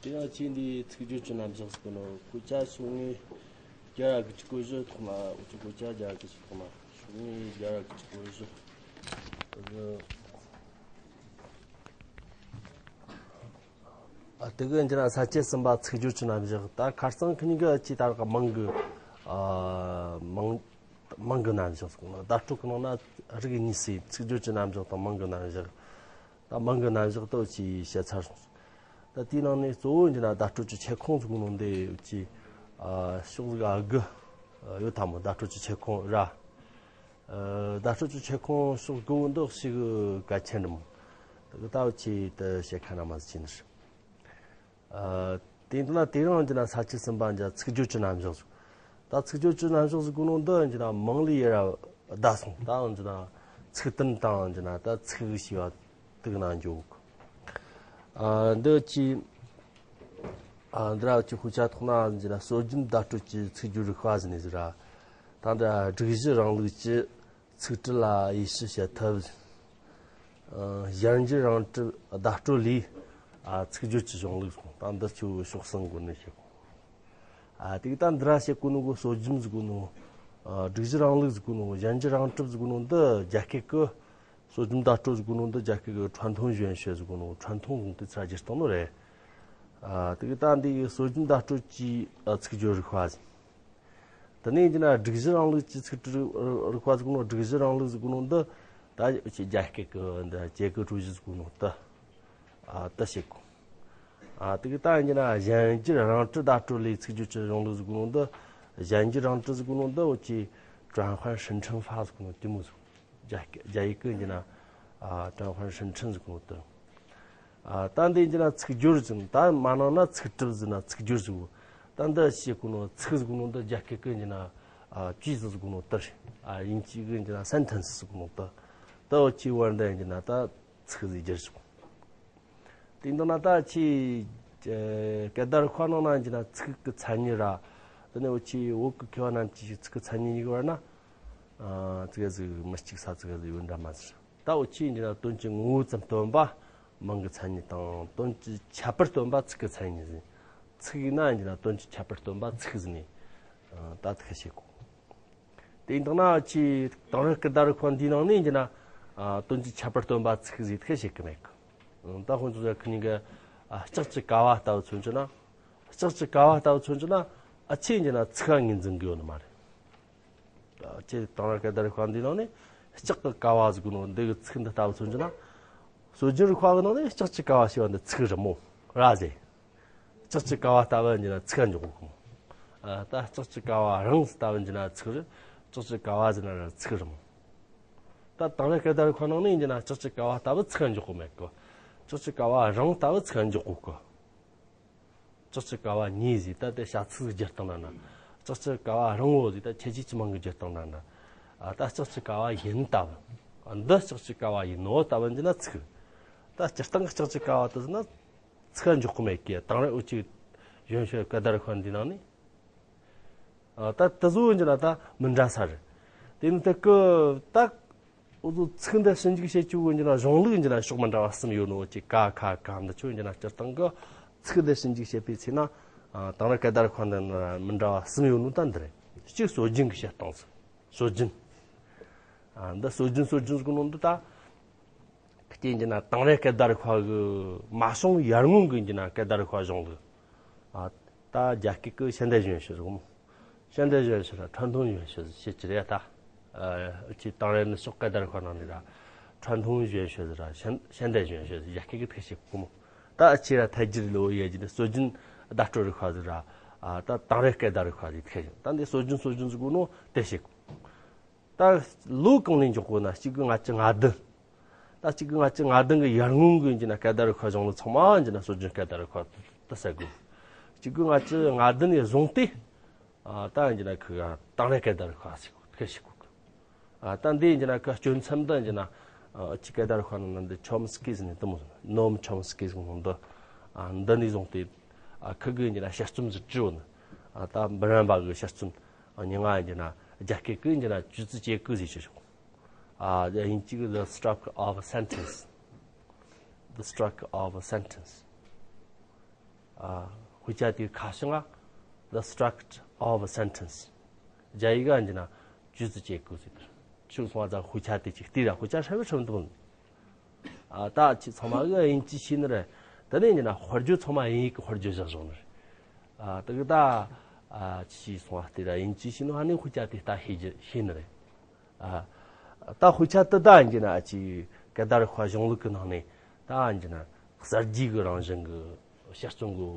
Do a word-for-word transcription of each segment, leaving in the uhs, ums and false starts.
དེ་ཡང་ཆེས་འདིའི་ཚིག་སྦྱོར་གྱི་རྣམ་གཞག་ཟེར་གོ་ནོ། གོ་ཆ་ཤོག་ངོས་བརྒྱ་དགུ་བཅུ་གོ་བཞི་ཐོག་མ། འུ་ཚོ་གོ་ཆ་བརྒྱ་དགུ་བཅུ་ཐོག་མ། ཤོག་ངོས་བརྒྱ་དགུ་བཅུ་གོ་བཞི། ཨ་དེ་གི་འདི་ན་ས་བཅད་གསུམ་པ་ཚིག་སྦྱོར་གྱི་རྣམ་གཞག་ད་ཁ་རྩང་ཁི་གཉིས་ཀ་ཅི་ལྟར་ག་མིང་གི་ཨ་མིང་མིང་གི་རྣམ་གཞག་ཟེར་གོ་ནོ། བརྡ་སྤྲོད་གི་ནང་ན་རིགས་གཉིས་སུ་ཚིག་སྦྱོར་གྱི་རྣམ་གཞག་དང་མིང་གི་རྣམ་གཞག་ད་མིང་གི་རྣམ་གཞག་ཏོ་ཅིག་བཤད་ཚར་སོང་། ད་དེའི་ནང་ནས་གཙོ་བོ་འདི་ན་བརྡ་སྤྲོད་ཀྱི་ཁྱབ་ཁོངས་ཟེར་གོ་ནོ་འདི་ཅི་ཨ་ཕྱོགས་ཟིག་ཨ་དགུ་ཡོད་ད་མོ། བརྡ་སྤྲོད་ཀྱི་ཁྱབ་ཁོངས་ར། ཨ་བརྡ་སྤྲོད་ཀྱི་ཁྱབ་ཁོངས་ཕྱོགས་དགུ་བོ་འདི་ཞིག་གལ་ཆེན་རེད་མོ། ད་གི་ད་བོ་ཆེ་ད་བཤད་ཁ་ན་མ་ཟིག་ཆེ་ནི་རེད། ཨ་དེ་འདི་ན་དེ་རིང་འདི་ན་ས་བཅད་གསུམ་པ་འདི་ཚིག་སྦྱོར་གྱི་རྣམ་གཞག་ཟིག་ད་ཚིག་སྦྱོར་གྱི་རྣམ་གཞག་ཟེར་གོ་ནོ་འདི་འདི་ན་མིང་ལས་ཡར་བསྡད་སོང་། ད་འདི་ན་ཚིག་དོན་དང་འདི་ན་ད་ཚིག་ཞེས་པ་དེ་གི་ནང་འཇོག་ཨ་འདི་ཅི་ཨ་འདི་ར་ཅི་ཧུ་ཆ་ཐོག་ན་འདི་ན་སྲོལ་རྒྱུན་བརྡ་སྤྲོད་ཀྱི་ཚིག་སྦྱོར་རིག་པ་ཟེར་ནས་ཟེར་ར། ད་འདི་སྒྲིག་གཞི་རིང་ལུགས་ཀྱི་ཚིག་འབྲུ་ལ་དབྱེ་ཞིབ་བྱེད་ཐབས། ཨ་གཞན་འགྱུར་རང་གྲུབ་བརྡ་སྤྲོད་ལས། ཨ་ཚིག་སྦྱོར་གྱི་གཞུང་ལུགས་སོང་། ད་འདི་ཆུ་ཕྱོགས་གསུམ་སྒོ་ནས་བཤད་གོ། ཨ་དེ་གི་ད་འདི་ར་བཤད་གོ་ནོ་གོ་སྲོལ་རྒྱུན་ཟེར་གོ་ནོ། ཨ་སྒྲིག་གཞི་རིང་ལུགས་ཟེར་གོ་ནོ། གཞན་འགྱུར་རང་གྲུབ་ཟེར་གོ་ནོ་འདི་རྒྱ་སྐད་གི་སྲོལ་རྒྱུན་བརྡ་སྤྲོད་ཟེར་གོ་ནོ་འདི་རྒྱ་སྐད་གི་传统语言学ཟེར་གོ་ནོ། 传统 ཟེར་དེ་ཚ་སྒྱུར་བཏང་ནོ་རེད། ཨ་དེ་གི་ད་འདི་གི་སྲོལ་རྒྱུན་བརྡ་སྤྲོད་ཀྱི་ཨ་ཚིག་སྦྱོར་རིག་པ་ཟེར། དེ་ནས་ཡིན་ན་སྒྲིག་གཞི་རིང་ལུགས་ཀྱི་ཚིག་སྦྱོར་རིག་པ་ཟེར་གོ་ནོ། སྒྲིག་གཞི་རིང་ལུགས་ཟེར་གོ་ནོ་འདི་ད་ཅི་རྒྱ་སྐད་ཀྱི་འདི་结构主义ཟེར་གོ་ནོ་ད་ཨ་ད་བཤད་གོ། ཨ་དེ་གི་ད་ཡིན་ན་གཞན་འགྱུར་རང་གྲུབ་བརྡ་སྤྲོད་ལས་ཚིག་སྦྱོར་གྱི་གཞུང་ལུགས་ཟེར་གོ་ནོ་འདི། གཞན་འགྱུར་རང་གྲུབ་ཟེར་གོ་ནོ་འདི་འུ་ཅི་转换生成法ཟེར་གོ་ནོ་དེ་མོ་ཟེར། རྒྱ་རྒྱ་ཡིག་གི་འདི་ན་ཨ་转换生成ཟེར་གོ་ནོ་དེ། ཨ་ད་འདི་འདི་ན་ཚིག་སྦྱོར་ཟེར་ད་མ་ནང་ན་ཚིག་གྲུབ་ཟེར་ན་ཚིག་སྦྱོར་ཟེར་གོ། ད་འདི་བཤད་གོ་ནོ་ཚིག་ཟེར་གོ་ནོ་འདི་རྒྱ་སྐད་གི་འདི་ན་ཨ་句子ཟེར་གོ་ནོ་དེ་རེད། ཨ་དབྱིན་ཇི་གི་འདི་ན་sentence ཟེར་གོ་ནོ་དེ། ད་འུ་ཅི་བར་འདི་འདི་ན་ད་ཚིག་ཟེར་སྦྱར་སོང་། དེ་འདི་ན་ད་ཅི་སྐད་བརྡ་རིག་པ་ནང་ན་འདི་ན་ཚིག་གི་མཚན་ཉིད་ར། དེ་ནས་འུ་ཅི་བོད་ཀྱི་མཁས་པ་རྣམས་ཀྱིས་ཚིག་གི་མཚན་ཉིད་གཉིས་ཀྱི་བར་ན་ཨ་ཙི་གེ་ཟིག་མི་གཅིག་ས་ཙི་གེ་ཟིག་ཡོད་འདྲ་མ་ཟེར། ད་འུ་ཅི་འདི་ན་དོན་གྱི་ངོ་བོ་ཙམ་སྟོན་པ་མིང་གི་མཚན་ཉིད་དང་། དོན་གྱི་ཁྱད་པར་སྟོན་པ་ཚིག་གི་མཚན་ཉིད་ཟེར། ཚིག་ཡིན་ན་འདི་ན་དོན་གྱི་ཁྱད་པར་སྟོན་པ་ཚིག་ཟེར་ནས་ཨ་ད་དེ་ཁ་བཤད་གོ། དེ་ཡིན་དང་ན་ཆེས་དེང་རབས་སྐད་བརྡ་རིག་པ་འདིའི་ནང་ནས་ཡིན་ན་ཨ་དོན་གྱི་ཁྱད་པར་སྟོན་པ་ཚིག་ཟེར་ཁ་བཤད་གི་མེད་གི། ཨ་ད་ཁོང་ཚོ་ཁི་གཉིས་ཀ་ཨ་ལྕགས་ཀྱི་ཀ་བ་ལྟ་བུ་མཚོན་གྱི་ན། ལྕགས་ཀྱི་ཀ་བ་ལྟ་བུ་མཚོན་གྱི་ན་ཨ་ཆེས་ཡིན་ན་ཚིག་ངོས་འཛིན་གི་ཡོད་ནི་མ་རེད། ཨ་ཆེས་དེང་རབས་སྐད་བརྡ་རིག་པ་འདིའི་ནང་ནས་ལྕགས་ཀྱི་ཀ་བ་ཟེར་གོ་ནོ་འདི་གི་ཚིག་འདི་ལྟ་བུ་མཚོན་གྱི་ན། སྲོལ་རྒྱུན་རིག་པ་གི་ནང་ནས་ལྕགས་ཀྱི་ཀ་བ་ཞེས་པ་འདི་ཚིག་རེད་མོ། ར་ཟེར། ལྕགས་ཀྱི་ཀ་བ་ལྟ་བུ་ཡིན་ན་ཚིག་འཇོག་གོ་གི་མོ། ཨ་ད་ལྕགས་ཀྱི་ཀ་བ་རང་ལྟ་བུ་ཡིན་ན་ཚིག་རེད། ལྕགས་ཀྱི་ཀ་བ་ཟེར་ན་ར་ཚིག་རེད་མོ། ད་དེང་རབས་སྐད་བརྡ་རིག་པ་ནང་ནས་ཡིན་ན་ལྕགས་ཀྱི་ཀ་བ་ལྟ་བུ་ཚིག་འཇོག་གོ་མེད་གི། ལྕགས་ཀྱི་ཀ་བ་རང་ལྟ་བུ་ཚིག་འཇོག་གོ་གི། ལྕགས་ཀྱི་ཀ་བ་ཉིད་ཟེར་ད་དེ་བྱ་ཚིག་སྦྱར་སྟངས་ན་ན། ལྕགས་ཀྱི་ཀ་བ་རང་བོ་ཟེར་ད་ཁྱད་ཆོས་ཀྱི་མིང་གི་སྦྱར་སྟངས་ན་ན། ཨ་ད་ལྕགས་ཀྱི་ཀ་བ་ཡིན་ལྟ་བུ། ཨ་འདི་ལྕགས་ཀྱི་ཀ་བ་ཡིན་ནོ་ལྟ་བུ་ཡིན་ན་ཚིག་ད་སྤྱིར་བཏང་གི་ལྕགས་ཀྱི་ཀ་བ་དེ་ཟེར་ན། ཚིག་འཇོག་གི་མེད་ཀི། དེང་རབས་འུ་ཅི་གཞོན་ཤོས་སྐད་བརྡ་རིག་པ་འདི་ནང་ནས། ཨ་ད་དེ་ཚོ་འདི་ན་ད་མི་འདྲ་ས་རེད། དེ་ནི་དེ་ཀི་ད་འུ་ཚོ་ཚིག་འདི་ཞིབ་འཇུག་བྱེད་རྒྱུ་འདི་ན་གཞུང་ལུགས་འདི་ན་ཕྱོགས་མི་འདྲ་བ་གསུམ་ཡོད་ནོ། ཅི་ཀ་ཁ་ག་འདི་ཆོ་འདི་ན་སྤྱིར་བཏང་གི་ཚིག་འདི་ཞིབ་འཇུག་བྱེད་པའི་ཚེ་ན། ཨ་དེང་རབས་སྐད་བརྡ་རིག་པ་འདི་ན་མི་འདྲ་བ་གསུམ་ཡོད་ནོ་ད་འདི་རེད། གཅིག་སྲོལ་རྒྱུན་གྱི་བཤད་སྟངས་སུ། སྲོལ་རྒྱུན། ཨ་འདི་སྲོལ་རྒྱུན་སྲོལ་རྒྱུན་ཟེར་གོ་ནོ་འདི་ད། ཁྱེད་ཀྱིས་ན་དེང་རབས་སྐད་བརྡ་རིག་པ་གི་མ་བྱུང་ཡར་སྔོན་གྱི་ཀྱི་ན་སྐད་བརྡ་རིག་པ་གཞུང་ལུགས། ཨ་ད་རྒྱ་སྐད་ཀྱི་现代语言学ཟེར་གོ་མོ། 现代语言学ཟེར་ན་传统语言学ཟེར་བྱེད་ཀྱི་རེད་ད། ཨ་ཅི་དེང་རབས་ནུབ་ཕྱོགས་སྐད་བརྡ་རིག་པ་ནང་ནས་ར་传统语言学ཟེར་ར་现现代语言学ཟེར་རྒྱ་སྐད་ཀྱི་ཐད་བཤད་གོ་མོ། ད་ཨ་ཅི་ར་ཐད་ཀྱི་ལོ་ཡ་ཀྱི་ནི་སྲོལ་རྒྱུན་བརྡ་སྤྲོད་རིག་པ་ཟེར་ར། ཨ་ད་དེང་རབས་སྐད་བརྡ་རིག་པ་ཟེར་ཐད་ཀྱི་ད་འདི་སྲོལ་རྒྱུན་སྲོལ་རྒྱུན་ཟེར་གོ་ནོ་དེ་བཤད་གོ། ད་ལོ་གང་ནས་འཇོག་གོ་ན་གཅིག་དགུ་ལྔ་བཅུ་ང་བདུན། ད་གཅིག་དགུ་ལྔ་བཅུ་ང་བདུན་གི་ཡར་སྔོན་གི་ཡིན་གྱི་ན་སྐད་བརྡ་རིག་པ་གཞུང་ལུགས་ཚང་མ་ཡིན་གྱི་ན་སྲོལ་རྒྱུན་སྐད་བརྡ་རིག་པ་དེ་ཟེར་དགོས། གཅིག་དགུ་ལྔ་བཅུ་ང་བདུན་ནས་བཟུང་སྟེ། ཨ་ད་ཡིན་གྱི་ན་ཁི་ག་དེང་རབས་སྐད་བརྡ་རིག་པ་ཟེར་གོ་ཁི་ཞིག་གོ་གི། ཨ་ད་འདི་ཡིན་གྱི་ན་ཁི་སྐྱོན་མཚམས་འདི་ཡིན་གྱི་ན་ཨ་ཅི་སྐད་བརྡ་རིག་པ་ནང་ན་འདི་ཆོམ་སི་ཀི་ཟེར་ནས་དེ་མོ་ཟེར་ནོམ་ཆོམ་སི་ཀི་ཟེར་གོ་འདི། ཨ་འདི་ནས་བཟུང་སྟེ་ཨ་ཁི་གི་ཡིན་གྱི་ན་དཔྱད་རྩོམ་ཟེར་བྲིས་ཡོད་ནི། ཨ་ད་འབུམ་རམས་པ་གི་དཔྱད་རྩོམ་ཨ་མྱིང་ང་ཡིན་གྱི་ན་རྒྱ་སྐད་ཀྱི་ཡིན་གྱི་ན་ཅུས་ཙི་ཅེ་ཀི་ཟེར་གྱི་ཞོག་ཨ་དབྱིན་ཇི་གི་The Structure of a Sentence. The Structure of a Sentence. ཨ། དཔེ་ཆ་དེའི་ཁ་བྱང་ང་The Structure of a Sentence། རྒྱ་ཡིག་ག་ཡིན་ན་句子结构ཟེར་དེ། ཕྱོགས་སོང་བ་ཙང་དཔེ་ཆ་དེ་ཅིག་བལྟས་ར་དཔེ་ཆ་ཧྲིལ་བོ་ཧྲིལ་བོ་འདུག་ཨ། ད་ཁྱེད་ཚང་མ་གིས་དབྱིན་ཇི་ཤེས་ནི་རེད། དེ་ནས་ཡིན་ན་དཔེར་བརྗོད་ཚང་མ་དབྱིན་ཡིག་གི་དཔེར་བརྗོད་བཞག་བཞག་ནི་རེད། ཨ། དེ་གི་ད། ཨ། ཅི་སོང་བ་བལྟས་ར་དབྱིན་ཇི་ཤེས་ནི་ཧ་ནི་དཔེ་ཆ་དེ་ལྟ་ཤེས་རྒྱུ་ཤེས་ནི་རེད། ཨ། ད་དཔེ་ཆ་དེ་ད་ཡིན་ན་ཨ་ཅི་ག་ད་རིག་པ་གཞུང་ལུགས་ཀྱི་ནང་ནས་ད་ཡིན་ན་གསར་བརྗེ་གི་རང་བཞིན་གི་དཔྱད་རྩོམ་གི་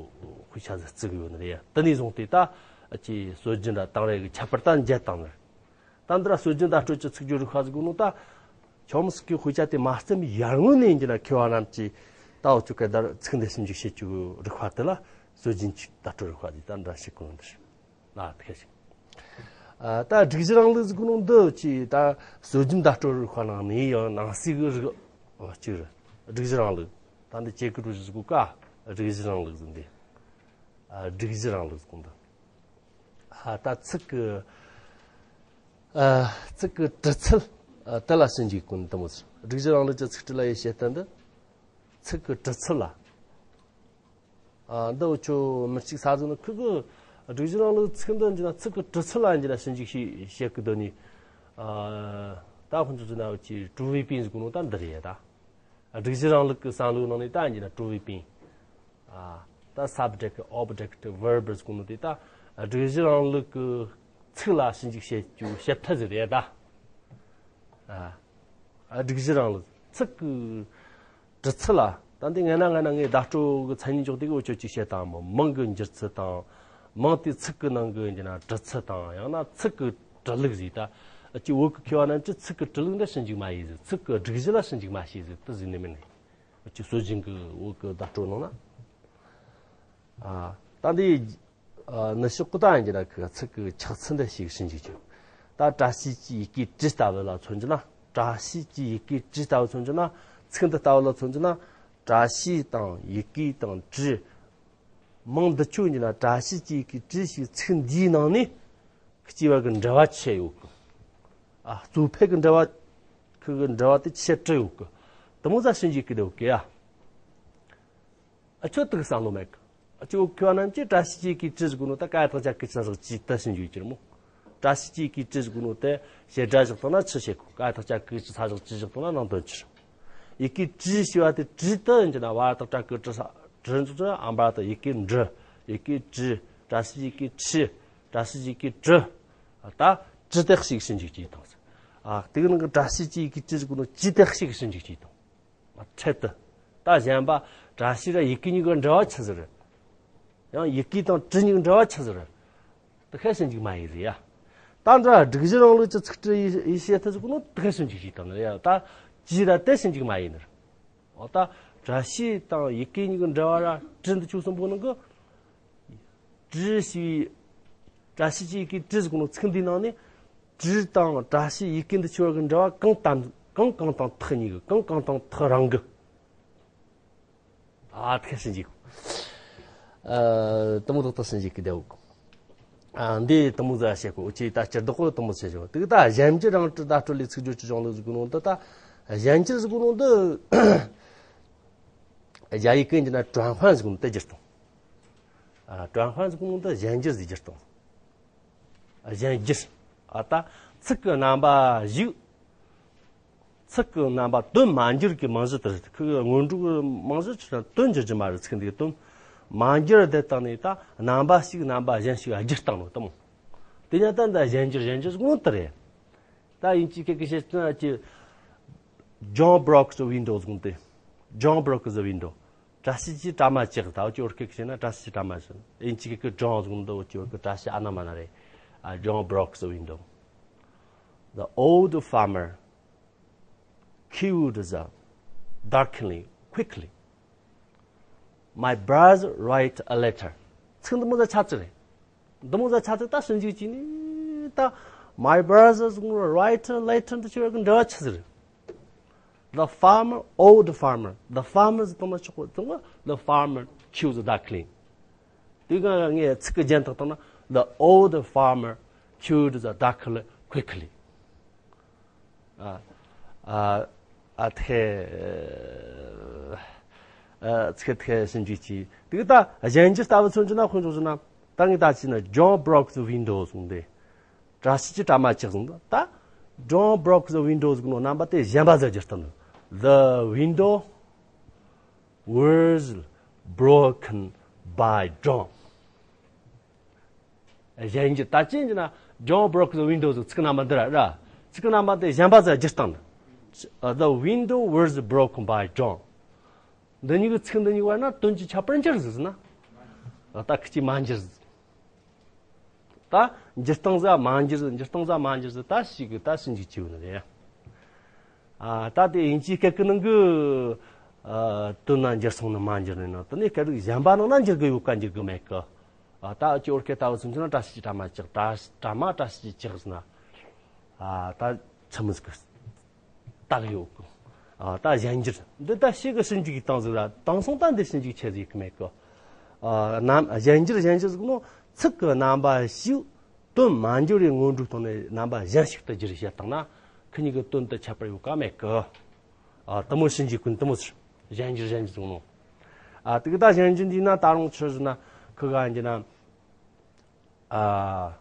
དཔེ་ཆ་ཟིག་བརྩི་གི་ཡོད་ནི་རེད། དེ་ནས་བཟུང་སྟེ་ད་ཨ་ཅི་སྲོལ་རྒྱུན་ར་དེང་རབས་གི་ཁྱད་པར་ད་འཇལ་བཏང་ནི་རེད། ད་འདི་ར་སྲོལ་རྒྱུན་བརྡ་སྤྲོད་ཀྱི་ཚིག་སྦྱོར་རིག་པ་ཟེར་གོ་ནོ་ད། ཆོམ་སི་ཀི་དཔེ་ཆ་དེ་མ་བརྩམས་ཡར་སྔོན་ནས་ཡིན་ན་མཁས་པ་རྣམས་ཀྱིས་ད་འུ་ཅོ་ག་ད་ཚིག་འདི་ཞིབ་འཇུག་བྱེད་རྒྱུ་རིག་པ་དེ་ལ་སྲོལ་རྒྱུན་གྱི་བརྡ་སྤྲོད་རིག་པ་ཟེར། ད་འདྲ་ཞིག་གོ་ནོ་འདི་རེད། ལ་དེ་ཞིག་ཨ། ད་སྒྲིག་གཞི་རིང་ལུགས་ཟེར་གོ་ནོ་འདི་ཅི་ད་སྲོལ་རྒྱུན་བརྡ་སྤྲོད་རིག་པ་ནང་ནས་ཡང་ནང་གསེས་གི་རིག་པ་གཅིག་རེད། སྒྲིག་གཞི་རིང་ལུགས། ད་འདི་ཅེ་ཀི་ཀྲུའུ་ཞི་ཟེར་གོ་ཀ་སྒྲིག་གཞི་རིང་ལུགས་ཟེར་འདི། ཨ། སྒྲིག་གཞི་རིང་ལུགས་ཟེར་གོ་འདི། ཨ། ད་ཚིག་གི། ཨ། ཚིག་གི་གྲུབ་ཚུལ། ཨ། དེ་ལ་ཞིབ་འཇུག་གོ་ནི་དེ་མོ་ཟེར། སྒྲིག་གཞི་རིང་ལུགས་ཀྱི་ཚིག་གྲུབ་ལ་ཡི་བཤད་སྟངས་འདི། ཚིག་གི་གྲུབ་ཚུལ་ལ། ཨ། འདི་འུ་ཆོ་མི་གཅིག་ས་ཟིག་ནི་ཁོ་གི་སྒྲིག་གཞི་རིང་ལུགས་ཚིག་འདི་འཇི་ན་ཚིག་གི་གྲུབ་ཚུལ་ལ་འཇི་ན་ཞིབ་འཇུག་བྱེད་བྱེད་གི་འདོད་ནི། ཨ། ད་ཁོང་ཚོ་ཟེར་ན་འུ་ཆོ་ཀྲུའུ་ཝེ་པིན་ཟེར་གོ་ནོ་ད་འདི་རེད་ད། སྒྲིག་གཞི་རིང་ལུགས་ཀྱི་བསམ་བློའི་ནང་ནས་ད་འཇི་ན་ཀྲུའུ་ཝེ་པིན། ཨ། ད་subject object verb ཟེར་གོ་ནོ་དེ་ད་སྒྲིག་གཞི་རིང་ལུགས་ཀྱི་ཚིག་ལ་ཞིབ་འཇུག་བྱེད་རྒྱུ་བྱེད་ཐབས་ཟིག་རེད་ད། ཨ། སྒྲིག་གཞི་རིང་ལུགས་ཚིག་གི་གྲུབ་ཚུལ་ལ། ད་འདི་ངས་ན་ངས་ན་ངས་བརྡ་སྤྲོད་གི་མཚན་ཉིད་འཇོག་དེ་གི་འུ་ཆོ་ཅིག་བཤད་དང་མོ། མིང་གི་འགྱུར་ཚུལ་དང་། མིང་དེ་ཚིག་གི་ནང་གི་འཇི་ན་གྲུབ་ཚུལ་དང་། ཡང་ན་ཚིག་གི་གྲུབ་ལུགས་ཟེར་ད། ཅི་བོད་གི་མཁས་པ་རྣམས་ཀྱིས་ཚིག་གི་གྲུབ་ལུགས་འདི་ཞིབ་འཇུག་མ་བྱས་ཟིག་ཚིག་གི་སྒྲིག་གཞི་ལ་ཞིབ་འཇུག་མ་བྱས་ཟིག་དེ་ཟེར་ནི་མིན་ནི། ཅི་སྲོལ་རྒྱུན་གི་བོད་གི་བརྡ་སྤྲོད་ནང་ན། ཨ། ད་འདི། ཨ། ནི་ཤོག་གུ་ད་ཡིན་གྱི་ན་ཁི་ཚིག་གི་ཆགས་ཚུལ་འདི་ཞིག་ཞིབ་འཇུག་བྱེད། ད་བཀྲ་ཤིས་ཀྱི་ཡི་གེ་བཀྲི་ལྟ་བུ་ལ་མཚོན་གྱི་ན། བཀྲ་ཤིས་ཀྱི་ཡི་གེ་བཀྲི་ལྟ་བུ་མཚོན་གྱི་ན། ཚིག་འདི་ལྟ་བུ་ལ་མཚོན་གྱི་ན། བཀྲ་ཤིས་དང་ཡི་གེ་དང་བཀྲི། མིང་འདི་ཆོ་ཡིན་གྱི་ན་བཀྲ་ཤིས་ཀྱི་ཡི་གེ་བཀྲི་ཞིག་ཚིག་འདིའི་ནང་ནས། ཁི་གཅིག་བར་གི་འབྲེལ་བ་ཆི་ཡོད་གི། ཨ། གཙོ་ཕལ་གི་འབྲེལ་བ། ཁི་གི་འབྲེལ་བ་དེ་ཆི་བྲི་ཡོད་གི། དེ་མོ་ཟིག་ཞིབ་འཇུག་གི་འདུག་གི་ཡ། ཨ། ཁྱོད་དེ་གི་བསམ་བློ་མེད་གི། ཨ། ཁྱོད་མཁས་པ་རྣམས་ཀྱིས་བཀྲ་ཤིས་ཀྱི་ཡི་གེ་བཀྲི་ཟེར་གོ་ནོ་ད་ཀ་ཡ་བཏགས་ཀྱ་གི་ཀྱི་ས་བཞག་གི་ཀྱི་དེ་ཞིབ་འཇུག་གི་རེད་མོ། བཀྲ་ཤིས་ཀྱི་ཡི་གེ་བཀྲི་ཟེར་གོ་ནོ་དེ་བྱེད་སྒྲ་བཞག་བཏང་ན་ཆི་བྱེད་གོ། ཀ་ཡ་བཏགས་ཀྱ་གི་ཀྱི་ས་བཞག་གི་བཞག་བཏང་ན་ནང་དོན་ཆི་རེད། ཡི་གེ་བཀྲི་ཞེས་པ་དེ་བཀྲི་དེ་ཡིན་གྱི་ན་བ་ཡ་བཏགས་བཀྲ་གི་བཀྲི་ས་བཀྲི་འཇུག་ཚུལ་ཨམ་པ་དེ་ཡི་གེ་འབྲི། ཡི་གེ་བཀྲི། བཀྲ་ཤིས་ཀྱི་ཡི་གེ་བཀྲི། བཀྲ་ཤིས་ཀྱི་ཡི་གེ་བཀྲི། ད་བཀྲི་དེ་ཞིག་ཞིབ་འཇུག་བྱེད་དང་ཟེར། ཨ། དེ་གི་ནང་གི་བཀྲ་ཤིས་ཀྱི་ཡི་གེ་བཀྲི་ཟེར་གོ་ནོ་ཀྱི་དེ་ཞིག་ཞིབ་འཇུག་བྱེད་དང་། མ་འཕྲལ་དུ། ད་གཞན་པ་བཀྲ་ཤིས་ར་ཡི་གེ་གཉིས་ཀྱི་འབྲེལ་བ་ཆི་ཟིག་རེད། ཡང་ཡི་གེ་དང་བཀྲི་གཉིས་ཀྱི་འབྲེལ་བ་ཆི་ཟིག་རེད། དེ་ཁ་ཞིབ་འཇུག་མ་བྱས་ཟིག་ཡ། ད་འདྲ་སྒྲིག་གཞི་རིང་ལུགས་ཀྱི་ཚིག་འབྲི་ཡི་ཡི་བཤད་ཐུབ་ཟེར་གོ་ནོ་དེ་ཁ་ཞིབ་འཇུག་བྱེད་དང་ནི་ཡ། ད་ཀྱི་ར་དེ་ཞིབ་འཇུག་མ་བྱས་ནི་རེད། འོ་ད་བཀྲ་ཤིས་དང་ཡི་གེ་གཉིས་ཀྱི་འབྲེལ་བ་ར་བཀྲི་འདི་ཆོ་གསུམ་པོ་ནང་གི། བཀྲི་ཞེས་པའི། བཀྲ་ཤིས་ཀྱི་ཡི་གེ་བཀྲི་ཟེར་གོ་ནོ་ཚིག་འདིའི་ནང་ནས། བཀྲི་དང་བཀྲ་ཤིས་ཡི་གེ་འདི་ཆོ་གི་འབྲེལ་བ་གང་དང་གང་གང་དང་ཐག་ཉེ་གི། གང་གང་དང་ཐག་རིང་གི། ཨ། དེ་ཁ་ཞིབ་འཇུག་ཨ། དེ་མོ་ཏག་ཏག་ཞིབ་འཇུག་གི་བསྡད་ཡོད། ཨ། འདི་དེ་མོ་ཟིག་བཤད་གོ། འུ་ཆོས་ད་སྤྱིར་བཏང་གི་དེ་མོ་ཟིག་བཤད་ཆོག་དེ་གི་ད་གཞན་འགྱུར་རང་བཀྲི་བརྡ་སྤྲོད་ལས་ཚིག་སྦྱོར་གྱི་གཞུང་ལུགས་ཟེར་གོ་ནོ་འདི། ད་གཞན་འགྱུར་ཟེར་གོ་ནོ་འདི། རྒྱ་ཡིག་གི་འཇི་ན་转换ཟེར་གོ་ནོ་དེ་བསྒྱུར་བཏང་། ཨ། 转换ཟེར་གོ་ནོ་འདི་གཞན་འགྱུར་ཟེར་བསྒྱུར་བཏང་། གཞན་འགྱུར། ཨ། ད་ཚིག་གི་རྣམ་པ་གཞུག་ཚིག་གི་རྣམ་པ་དོན་མ་འགྱུར་གྱི་རྨང་གཞི་དེ་རེད། ཁོ་གི་སྔོན་འགྲོ་གི་རྨང་གཞི་ཆི་ན་དོན་འགྱུར་རྒྱུ་མ་རེད། ཚིག་འདི་གི་དོན་མ་འགྱུར་བསྡད་བཏང་ནས་ད་རྣམ་པ་ཞིག་རྣམ་པ་གཞན་ཞིག་བསྒྱུར་བཏང་ནོ་དེ་མོ། དེ་ནས་ད་འདི་གཞན་འགྱུར་གཞན་འགྱུར་ཟེར་གོ་ནོ་དེ་རེད། ད་དབྱིན་ཇིའི་སྐད་ཀྱི་བཤད་ཚུལ་གྱི། John broke the window ཟེར་གོ་ནོ་དེ། John broke the window. བཀྲ་ཤིས་ཀྱིས་གྲ་མ་བཅག་ད་འུ་ཅོ་བོད་སྐད་ཀྱི་བཤད་ན་བཀྲ་ཤིས་ཀྱིས་གྲ་མ་བཅག་དབྱིན་ཇིའི་སྐད་ཀྱི་John ཟེར་གོ་ནོ་འདི་འུ་ཅོ་བོད་སྐད་བཀྲ་ཤིས་ཨ་ན་མ་ན་རེད། ཨ། John broke the window. The old farmer queued the duckling quickly. My brother write a letter. ཚིག་འདི་མོ་ཟིག་ཆགས་ཀྱི་རེད། འདི་མོ་ཟིག་ཆགས་ཚེ་ད་ཞིབ་འཇུག་བྱས་ནས་ད། My brother ཟེར་གོ་ནོ་write a letter འདི་ཆོ་གི་འབྲེལ་བ་ཆི་ཟིག་རེད། The farmer, old farmer. The farmer ཟེར་བཏང་ན་ཆོག་གོ། བཏང་ན། The farmer queued the duckling. དེ་ག་ངས་ཚིག་གི་རྒྱན་དག་བཏང་ན། The old farmer queued the duckling quickly. ཨ། ཨ། ཨ། དེ། ཚིག་ཐེ་ཞིབ་འཇུག་གྱིས་དེ་གི་ད་གཞན་འགྱུར་ལྟ་བུ་མཚོན་གྱི་ན་དཔེ་འཇོག་བྱས་ན། ད་ངས་ད་ཅི་ན། John broke the window གསུངས་ཏེ། བཀྲ་ཤིས་ཀྱིས་དྲ་མ་བཅག་གསུངས་ཏེ། ད་John broke the window གི་ནང་རྣམ་པ་དེ་གཞན་པ་ཟིག་སྒྱུར་བཏང་ནི། The window was broken by John. གཞན་འགྱུར་ད་ཅི་ཡིན་ན། John broke the window གི་ཚིག་རྣམ་པ་འདི་ར་ར། ཚིག་རྣམ་པ་དེ་གཞན་པ་ཟིག་སྒྱུར་བཏང་ནི། The window was broken by John. འདི་གཉིས་ཀྱི་ཚིག་འདི་གཉིས་བར་ན་དོན་གྱི་ཁྱད་པར་འགྱུར་ཟིག་ཟེར་ན། ད་ཁི་ཅིག་མ་འགྱུར་ཟིག་ད་འགྱུར་སྟངས་ཟིག་མ་འགྱུར་ཟིག་འགྱུར་སྟངས་ཟིག་མ་འགྱུར་ཟིག་ད་ཞིག་གི་ད་ཞིབ་འཇུག་བྱས་ཡོད་ནི་རེད། ཨ། ད་དེ་དབྱིན་ཇིའི་སྐད་ཀྱི་ནང་གི། ཨ། དོན་ན་འགྱུར་སོང་ནི་མ་འགྱུར་ནི་ནང་དུ་ནི་སྐད་རིགས་གཞན་པ་ནང་ན་འགྱུར་གི་ཡོད་ཀ་འགྱུར་གི་མེད་ཀི། ཨ། ད་ཅི་བོད་སྐད་ལྟ་བུ་སུམ་ཅུ་ན་བཀྲ་ཤིས་ཀྱིས་དྲ་མ་བཅག་བཀྲ་བཀྲ་མ་བཀྲ་ཤིས་ཀྱིས་བཅག་ཟེར་ན། ཨ། ད་ཆི་མོ་ཟིག་གི་རྟགས་ཡོད་གི། ཨ། ད་གཞན་འགྱུར་འདི་ད་ཞིག་གི་ཞིབ་འཇུག་གི་སྟངས་ཟིག་ར་དེང་སང་ད་འདི་ཞིབ་འཇུག་ཆེ་ཟིག་གི་མེད་གི། ཨ། རྣམ་གཞན་འགྱུར་གཞན་འགྱུར་ཟིག་ནོ་ཚིག་གི་རྣམ་པ་ཞིག་དོན་མ་འགྱུར་བའི་སྔོན་འགྲོའི་སྟེང་ནས་རྣམ་པ་གཞན་ཞིག་ཏུ་བསྒྱུར་བཤད་བཏང་ན། ཁི་གཉིས་ཀྱི་དོན་དུ་ཁྱད་པར་ཡོད་ཀ་མེད་གི། ཨ། དེ་མོ་ཞིབ་འཇུག་གི་དེ་མོ་ཟེར། གཞན་འགྱུར་གཞན་འགྱུར་ཟེར་ནོ། ཨ། དེ་གི་ད་གཞན་འགྱུར་འདི་ན་ད་རུང་ཆི་ཟེར་ན་ཁི་ག་འགྱུར་ན། ཨ།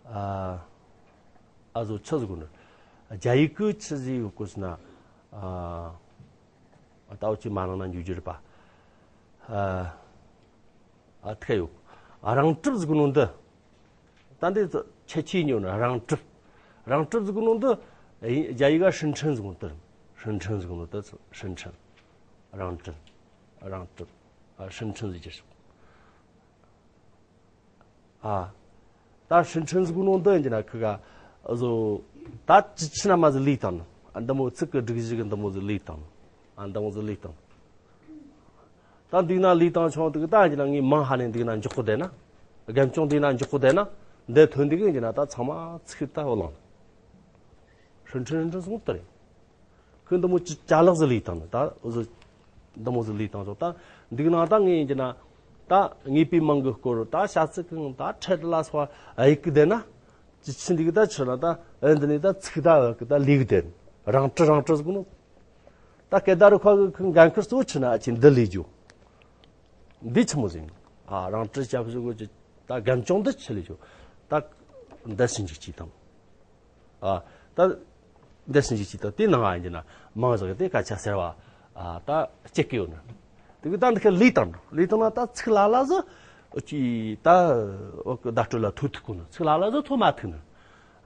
ཨ། ཨ་ཟོ་ཆི་ཟིག་གོ་ནི། རྒྱ་ཡིག་གི་ཆི་ཟིག་ཡོད་གོ་ཟེར་ན། ཨ། ད་འུ་ཅི་མ་ནང་ན་འཇུག་རྒྱུ་རེད་པ། ཨ། ཨ། ཐེ་ཡོད། ཨ། རང་གྲུབ་ཟིག་གོ་ནོ་འདི། ད་འདི་ཁྱད་ཆོས་ཉོ་ནི་རང་གྲུབ། རང་གྲུབ་ཟིག་གོ་ནོ་འདི། རྒྱ་ཡིག་ག་ཧྲིན་ཁྲིན་ཟིག་གོ་ནོ་འདི། ཧྲིན་ཁྲིན་ཟིག་གོ་ནོ་འདི། ཧྲིན་ཁྲིན། རང་གྲུབ། རང་གྲུབ། ཨ། ཧྲིན་ཁྲིན་ཟིག་གྱུར་སོང་། ཨ། ད་ཧྲིན་ཁྲིན་ཟིག་གོ་ནོ་འདི་ཡིན་གྱི་ན་ཁི་ག་ཨ་ཟོ། ད་ཅི་ཆི་ན་མ་ཟིག་ལས་བཏང་ནི། ཨ། འདི་མོ་ཚིག་གི་སྒྲིག་གཞི་གི་འདི་མོ་ཟིག་ལས་བཏང་ནི། ཨ། འདི་མོ་ཟིག་ལས་བཏང་ནི། ད་འདི་ན་ལས་བཏང་ཆོག་འདུག་ད་ཡིན་གྱི་ན་ངས་མང་ཧ་ནས་འདི་ན་འཇོག་གི་བསྡད་ན། རྒན་ཅུང་འདི་ན་འཇོག་གི་བསྡད་ན། འདི་ཐོན་འདི་གི་ཡིན་གྱི་ན་ད་ཚང་མ་ཚིག་ད་བོ་ལང་ནི། ཧྲིན་ཁྲིན་ཧྲིན་ཁྲིན་སོང་དེ་རེད། ཁོས་འདི་མོ་ཅི་ཅ་ལག་ཟིག་ལས་བཏང་ནི། ད་འུ་ཟོ་འདི་མོ་ཟིག་ལས་བཏང་ཆོག་ད་འདི་གི་ནང་ད་ངས་ཡིན་གྱི་ན། ད་ངེས་པའི་མིང་གི་སྐོར་ད་ཤ་ཚིག་གང་ད་ཁྲལ་ལ་སོགས་ཨ་ཡིག་གི་བསྡད་ན། ཅི་ཆི་འདི་གི་ད་ཆི་ན་ད་ཨེ་འདི་ནས་ད་ཚིག་ད་ཨ་གི་ད་ལས་གི་བསྡད་ནི། རང་གྲུབ་རང་གྲུབ་ཟིག་ནོ། ད་སྐད་བརྡ་རུ་ཁ་གི་ཁོའི་འགན་ཁུར་གཙོ་བོ་ཆི་ན་ཨ་ཅེ་འདི་ལས་རྒྱུ། འདི་ཆི་མོ་ཟིག་ཨ། རང་གྲུབ་སྐྱབས་སུ་གོ་ཅི། ད་རྒན་ཅུང་འདི་ཆི་ལས་རྒྱུ། ད་འདི་ཞིབ་འཇུག་ཅིག་དང་། ཨ། ད་འདི་ཞིབ་འཇུག་ཅིག་དང་དེ་ནང་ང་ཡིན་གྱི་ན་མང་ཟིག་དེ་སྐད་ཆ་ཟེར་བ། ཨ། ད་སྐྱེ་གི་ཡོད་ནི། དེ་གི་ད་འདི་ཁ་ལས་བཏང་ལས་བཏང་ན་ད་ཚིག་ལ་ལ་ཟིག་ཨ་ཅེ་ད་འོ་གི་བརྡ་སྤྲོད་ལ་ཐོ་ཐུག་གོ་ནི། ཚིག་ལ་ལ་ཟིག་ཐོ་མ་ཐུག་ནི།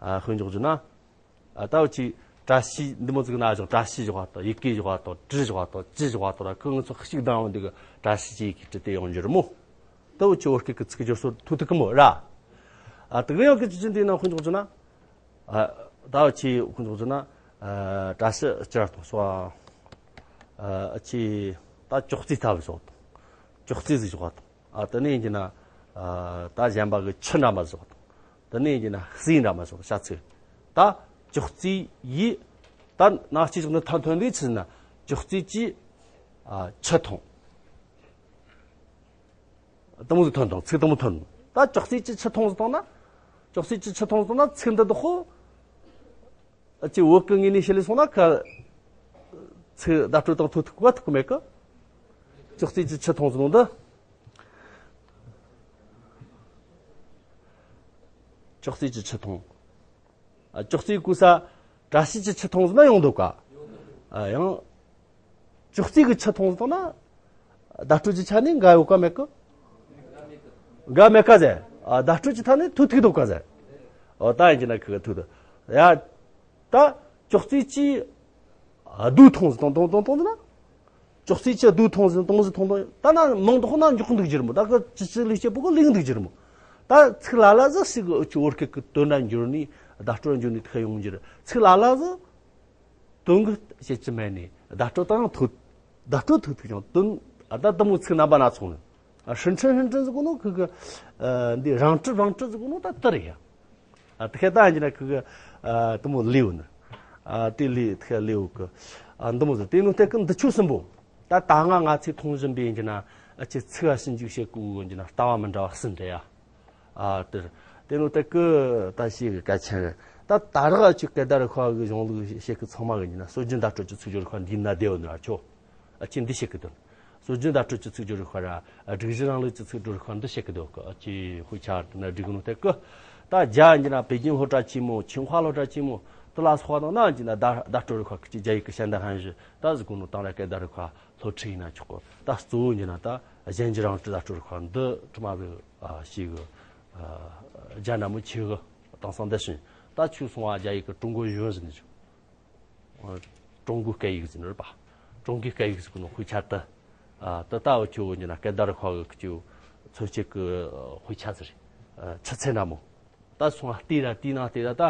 ཨ། དཔེ་འཇོག་རྒྱུ་ན། ཨ། ད་འུ་ཅི་བཀྲ་ཤིས་འདི་མོ་ཟིག་ན་བཞག་བཀྲ་ཤིས་བཞག་པ་དང་ཡི་གེ་བཞག་པ་དང་བྲི་བཞག་པ་དང་ཅི་བཞག་པ་དང་ར་ཁོ་ང་ཚོ་གཅིག་དང་འོ་འདི་གི་བཀྲ་ཤིས་ཀྱི་ཡི་གེ་བྲི་དེ་ཡོང་རྒྱུ་རེད་མོ། ད་འུ་ཅི་བོད་སྐད་ཀྱི་ཚིག་སྦྱོར་སོར་ཐུག་ཐུག་གི་མོ་ར། ཨ། དེ་གི་ཡང་གི་ཅི་ཅི་འདི་ན་དཔེ་འཇོག་རྒྱུ་ན། ཨ། ད་འུ་ཅི་དཔེ་འཇོག་རྒྱུ་ན། ཨ། བཀྲ་ཤིས་ཅི་ར་དང་སོ། ཨ། ཨ་ཅི་ད་ཅོག་ཙེ་ཐབ་བཞག་དང་ཅོག་ཙེ་ཟིག་བཞག་པ་དང་། ཨ། དེ་ནས་ཡིན་གྱི་ན། ཨ། ད་གཞན་པ་གི་ཆུ་འདྲ་མ་བཞག་དང་། དེ་ནས་ཡིན་གྱི་ན་ཟས་འདྲ་མ་བཞག་ཤ་ཚིག་ད་ཅོག་ཙེ་ཡིས། ད་ནང་སྐྱེས་བཞག་ནི་ཐ་ཐོན་དེ་ཆི་ཟེར་ན། ཅོག་ཙེ་གྱིས། ཨ། ཆུ་འཐུང་། དེ་མོ་ཟིག་ཐོན་དང་ཚིག་དེ་མོ་ཐོན། ད་ཅོག་ཙེ་གྱིས་ཆུ་འཐུང་ཟིག་བཏང་ན། ཅོག་ཙེ་གྱིས་ཆུ་འཐུང་ཟིག་བཏང་ན་ཚིག་འདི་དག་ཧོ། ཨ་ཅེ་བོད་ཀྱི་ངོས་ནས་བཤད་ལས་སོང་ན་ཁ། ཚིག་བརྡ་སྤྲོད་དང་ཐོ་ཐུག་པ་ཐུག་གི་མེད་ཀི། ཅོག་ཙེ་གྱིས་ཆུ་འཐུང་ཟེར་ནོ་འདི། ཅོག་ཙེ་གྱིས་ཆུ་འཐུང་། ཨ། ཅོག་ཙེ་གོ་ས། བཀྲ་ཤིས་ཀྱིས་ཆུ་འཐུང་ཟེར་ན་ཡོང་འདུག་ག་ཨ། ཡང་། ཅོག་ཙེ་གིས་ཆུ་འཐུང་ཟེར་ན། བརྡ་སྤྲོད་ཀྱི་ཆ་ནས་འགལ་ཡོད་ཀ་མེད་ཀི། འགལ་མེད་ཀ་ཟེར། ཨ། བརྡ་སྤྲོད་ཀྱི་ཐད་ནས་ཐུག་ཐུག་འདུག་ཀ་ཟེར། ཨོ། ད་ཡིན་གྱི་ན་ཁི་ག་ཐུག་འདུག་ཡ། ད་ཅོག་ཙེ་གྱིས་རྡོ་འཐུང་ཟེར་འཐུང་འཐུང་འཐུང་འཐུང་ཟེར་ན། ཅོག་ཙེ་གྱིས་རྡོ་འཐུང་ཟེར་འཐུང་ཟེར་འཐུང་འཐུང་། ད་ན་མིང་འདོགས་ན་འཇོག་གི་འདུག་རྒྱུ་རེད་མོ། ད་གི་ཅི་ཅི་ལས་སྐྱེ་པོ་གི་ལས་གི་འདུག་རྒྱུ་རེད་མོ། ད་ཚིག་ལ་ལ་ཟིག་ཞིག་གི་ཨུ་ཆུ་བོད་སྐད་ཀྱི་དོན་འདྲ་འགྱུར་ནས་བརྡ་སྤྲོད་འགྱུར་ནས་ཐུག་ཡོང་རྒྱུ་རེད། ཚིག་ལ་ལ་ཟིག་དོན་གི་བཤད་ཀྱི་མེད་ནས་བརྡ་སྤྲོད་དང་ཐུག་བརྡ་སྤྲོད་ཐུག་ཐུག་ཀྱང་དོན་ཨ་ད་དེ་མོ་ཚིག་རྣམ་པ་སྣ་ཚོགས་ནི། ཨ། ཧྲིན་ཁྲིན་ཧྲིན་ཁྲིན་ཟེར་གོ་ནོ་ཁི་གི། ཨ། འདི་རང་གྲུབ་རང་གྲུབ་ཟེར་གོ་ནོ་ད་དེ་རེད་ཡ། ཨ། དེ་ཁེ་ད་ཡིན་གྱི་ན་ཁི་གི། ཨ། དེ་མོ་ལས་ཡོད་ནི། ཨ། དེ་ལས་དེ་ཁེ་ལས་ཡོད་གི། ཨ། འདི་མོ་ཟེར་དེ་ནོ་དེ་གི་འདི་ཆོ་གསུམ་པོ། ད་ད་ང་ང་ཚོས་མཐོང་བཞིན་པའི་ཡིན་གྱི་ན། ཨ། ཅི་ཚིག་ག་ཞིབ་འཇུག་བྱེད་དགོས་ཡིན་གྱི་ན་ལྟ་བ་མི་འདྲ་བ་གསུམ་རེད་ཡ། ཨ། དེར། དེ་ནོ་དེ་གི་ད་ཞིག་གི་གལ་ཆེན་རེད། ད་ད་རག་ཅིག་སྐད་བརྡ་རུ་ཁ་གི་གཞུང་ལུགས་བཤད་གི་ཚང་མ་གི་ཡིན་ན་སྲོལ་རྒྱུན་བརྡ་སྤྲོད་ཀྱི་ཚིག་སྦྱོར་ཁ་འདི་ན་བསྡད་ཡོད་ནི་ར་ཆོ། ཨ་ཅེ་འདི་བཤད་གི་དོན། སྲོལ་རྒྱུན་བརྡ་སྤྲོད་ཀྱི་ཚིག་སྦྱོར་རིག་པ་ར་སྒྲིག་གཞི་རིང་ལུགས་ཀྱི་ཚིག་སྦྱོར་རིག་པ་འདི་བཤད་གི་འདུག་གི། ཨ་ཅེ་དཔེ་ཆ་འདི་ན་སྒྲིག་ནོ་དེ་གི། ད་རྒྱ་ཡིན་གྱི་ན་པེ་ཅིང་སློབ་གྲྭ་ཆེན་མོ། ཆིང་ཧྭ་སློབ་གྲྭ་ཆེན་མོ་དེ་ལ་སོགས་པ་དང་ན་ཡིན་གྱི་ན་བརྡ་བརྡ་སྤྲོད་རིག་པ་གི་ཅིག་རྒྱ་ཡིག་གི་ཤན་ད་ཧན་ཞུ་ད་ཟིག་གོ་ནོ་དང་ར་སྐད་བརྡ་རིག་པ་སློབ་ཁྲིད་ཡིན་ན་ཆོག་གི། ད་གཙོ་བོ་ཡིན་གྱི་ན་ད་གཞན་གྱི་རང་བྲིས་བརྡ་སྤྲོད་རིག་པ་འདི་དྲི་མ་ཟིག་ཨ་ཞིག་གི། ཨ་རྒྱ་ན་མོ་ཆེ་གི། དེང་སང་འདི་ཞིང་ད་ཆུ་སོང་བ་རྒྱ་ཡིག་གི་ཀྲུང་གོ་གཞུང་ཟིན་ནི་ཆོག་ཀྲུང་གོའི་སྐད་ཡིག་ཟེར་ནི་རེད་པ། ཀྲུང་གོའི་སྐད་ཡིག་ཟེར་གོ་ནོ་དཔེ་ཆ་དེ། ཨ་དེ་ལྟ་བུ་ཁྱོད་ཀྱི་ན་སྐད་བརྡ་རིག་པ་གི་ཁྱོད་མཚོན་བྱེད་ཀྱི་དཔེ་ཆ་ཟེར། ཨ་ཆུ་ཚད་འདྲ་མོ། ད་སོང་བ་དེ་ར་དེའི་ནང་དེ་ར་ད་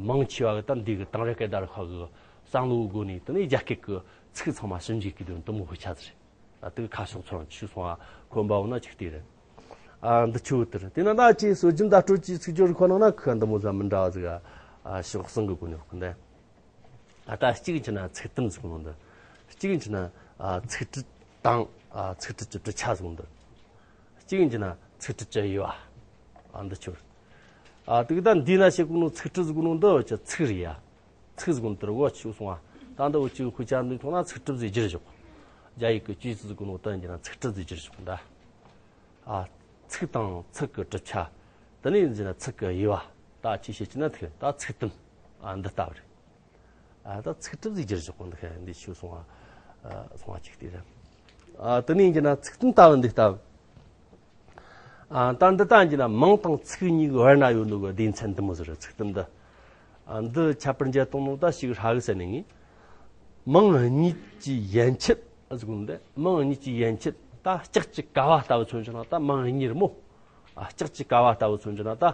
མང་ཆེ་བ་གི་ད་འདི་གི་དེང་རབས་སྐད་བརྡ་རིག་པ་གི་བསམ་བློའི་སྒོ་ནས་དེ་ནས་རྒྱ་སྐད་ཀྱི་ཚིག་ཚང་མ་ཞིབ་འཇུག་གི་དོན་དུ་མོ་དཔེ་ཆ་ཟེར། ཨ་དེ་གི་ཁ་ཕྱོགས་ཚོ་རང་ཆུ་སོང་བ་ཁོམ་པ་འོ་ན་ཅིག་དེ་རེད། ཨ་འདི་ཆུ་དེ་རེད། དེ་ན་ད་ཅི་སྲོལ་རྒྱུན་བརྡ་སྤྲོད་ཀྱི་ཚིག་སྦྱོར་རིག་པ་ནང་ན་ཁོ་འདི་མོ་ཟ་མི་འདྲ་བ་ཟིག་ཨ་ཕྱོགས་གསུམ་གི་སྒོ་ནས་ཁོ་འདི། ཨ་ད་གཅིག་བྱས་ན་ཚིག་དུམ་ཟེར་གོ་ནོ་འདི། གཅིག་བྱས་ན་ཨ་ཚིག་ཁྲིད་དང་ཨ་ཚིག་ཁྲིད་ཀྱི་གྲུབ་ཆ་ཟེར་གོ་ནོ་འདི། གཅིག་བྱས་ན་ཚིག་ཁྲིད་ཀྱི་དབྱེ་བ། ཨ་འདི་ཆོ། ཨ་དེ་གི་ད་འདི་ན་བཤད་གོ་ནོ་ཚིག་ཁྲིད་ཟེར་གོ་ནོ་འདི་ཅི་ཚིག་རེད་ཡ། ཚིག་ཟེར་གོ་ནོ་དེར་འོ་ཆུ་སོང་བ། ད་འདི་འོ་ཅི་དཔེ་ཆ་འདི་མཐོང་ན་ཚིག་གྲུབ་ཟེར་རྒྱུ་རེད་ཆོག་རྒྱ་ཡིག་གི་ཅི་ཟེར་གོ་ནོ་དེ་འདི་ན་ཚིག་གྲུབ་ཟེར་རྒྱུ་རེད་ཆོག་ད། ཨ་ཚིག་དང་ཚིག་གི་གྲུབ་ཆ། དེ་ནས་འདི་ན་ཚིག་གི་དབྱེ་བ། ད་ཅི་བཤད་ཀྱི་ན་ཐུག་ད་ཚིག་དུམ། ཨ་འདི་ལྟ་བུ་རེད། ཨ་ད་ཚིག་གྲུབ་ཟིག་བསྒྱུར་ཆོག་གོ་འདི་ཁ་འདི་ཆུ་སོང་བ། ཨ་སོང་བ་ཅིག་དེ་རེད། ཨ་དེ་ནས་འདི་ན་ཚིག་དུམ་ལྟ་བུ་འདི་ལྟ་བུ། ཨ་ད་འདི་ལྟ་འདི་ན་མིང་དང་ཚིག་གཉིས་ཀྱི་བར་ན་ཡོད་ནོ་གི་སྡེ་ཚན་འདི་མོ་ཟིག་རེད། ཚིག་དུམ་འདི། ཨ་འདི་ཁྱད་པར་འབྱེད་གཏོང་ནོ་ད་ཞིག་ཧྲ་གི་ཟེར་ནས་ངས། མིང་གཉིས་ཀྱི་ཡན་ཆད་ཟེར་གོ་ནོ་འདི། མིང་གཉིས་ཀྱི་ཡན་ཆད་ད་ལྕགས་ཀྱི་ཀ་བ་ལྟ་བུ་མཚོན་བྱེད་ན་ད་མིང་གཉིས་རེད་མོ། ཨ་ལྕགས་ཀྱི་ཀ་བ་ལྟ་བུ་མཚོན་བྱེད་ན་ད།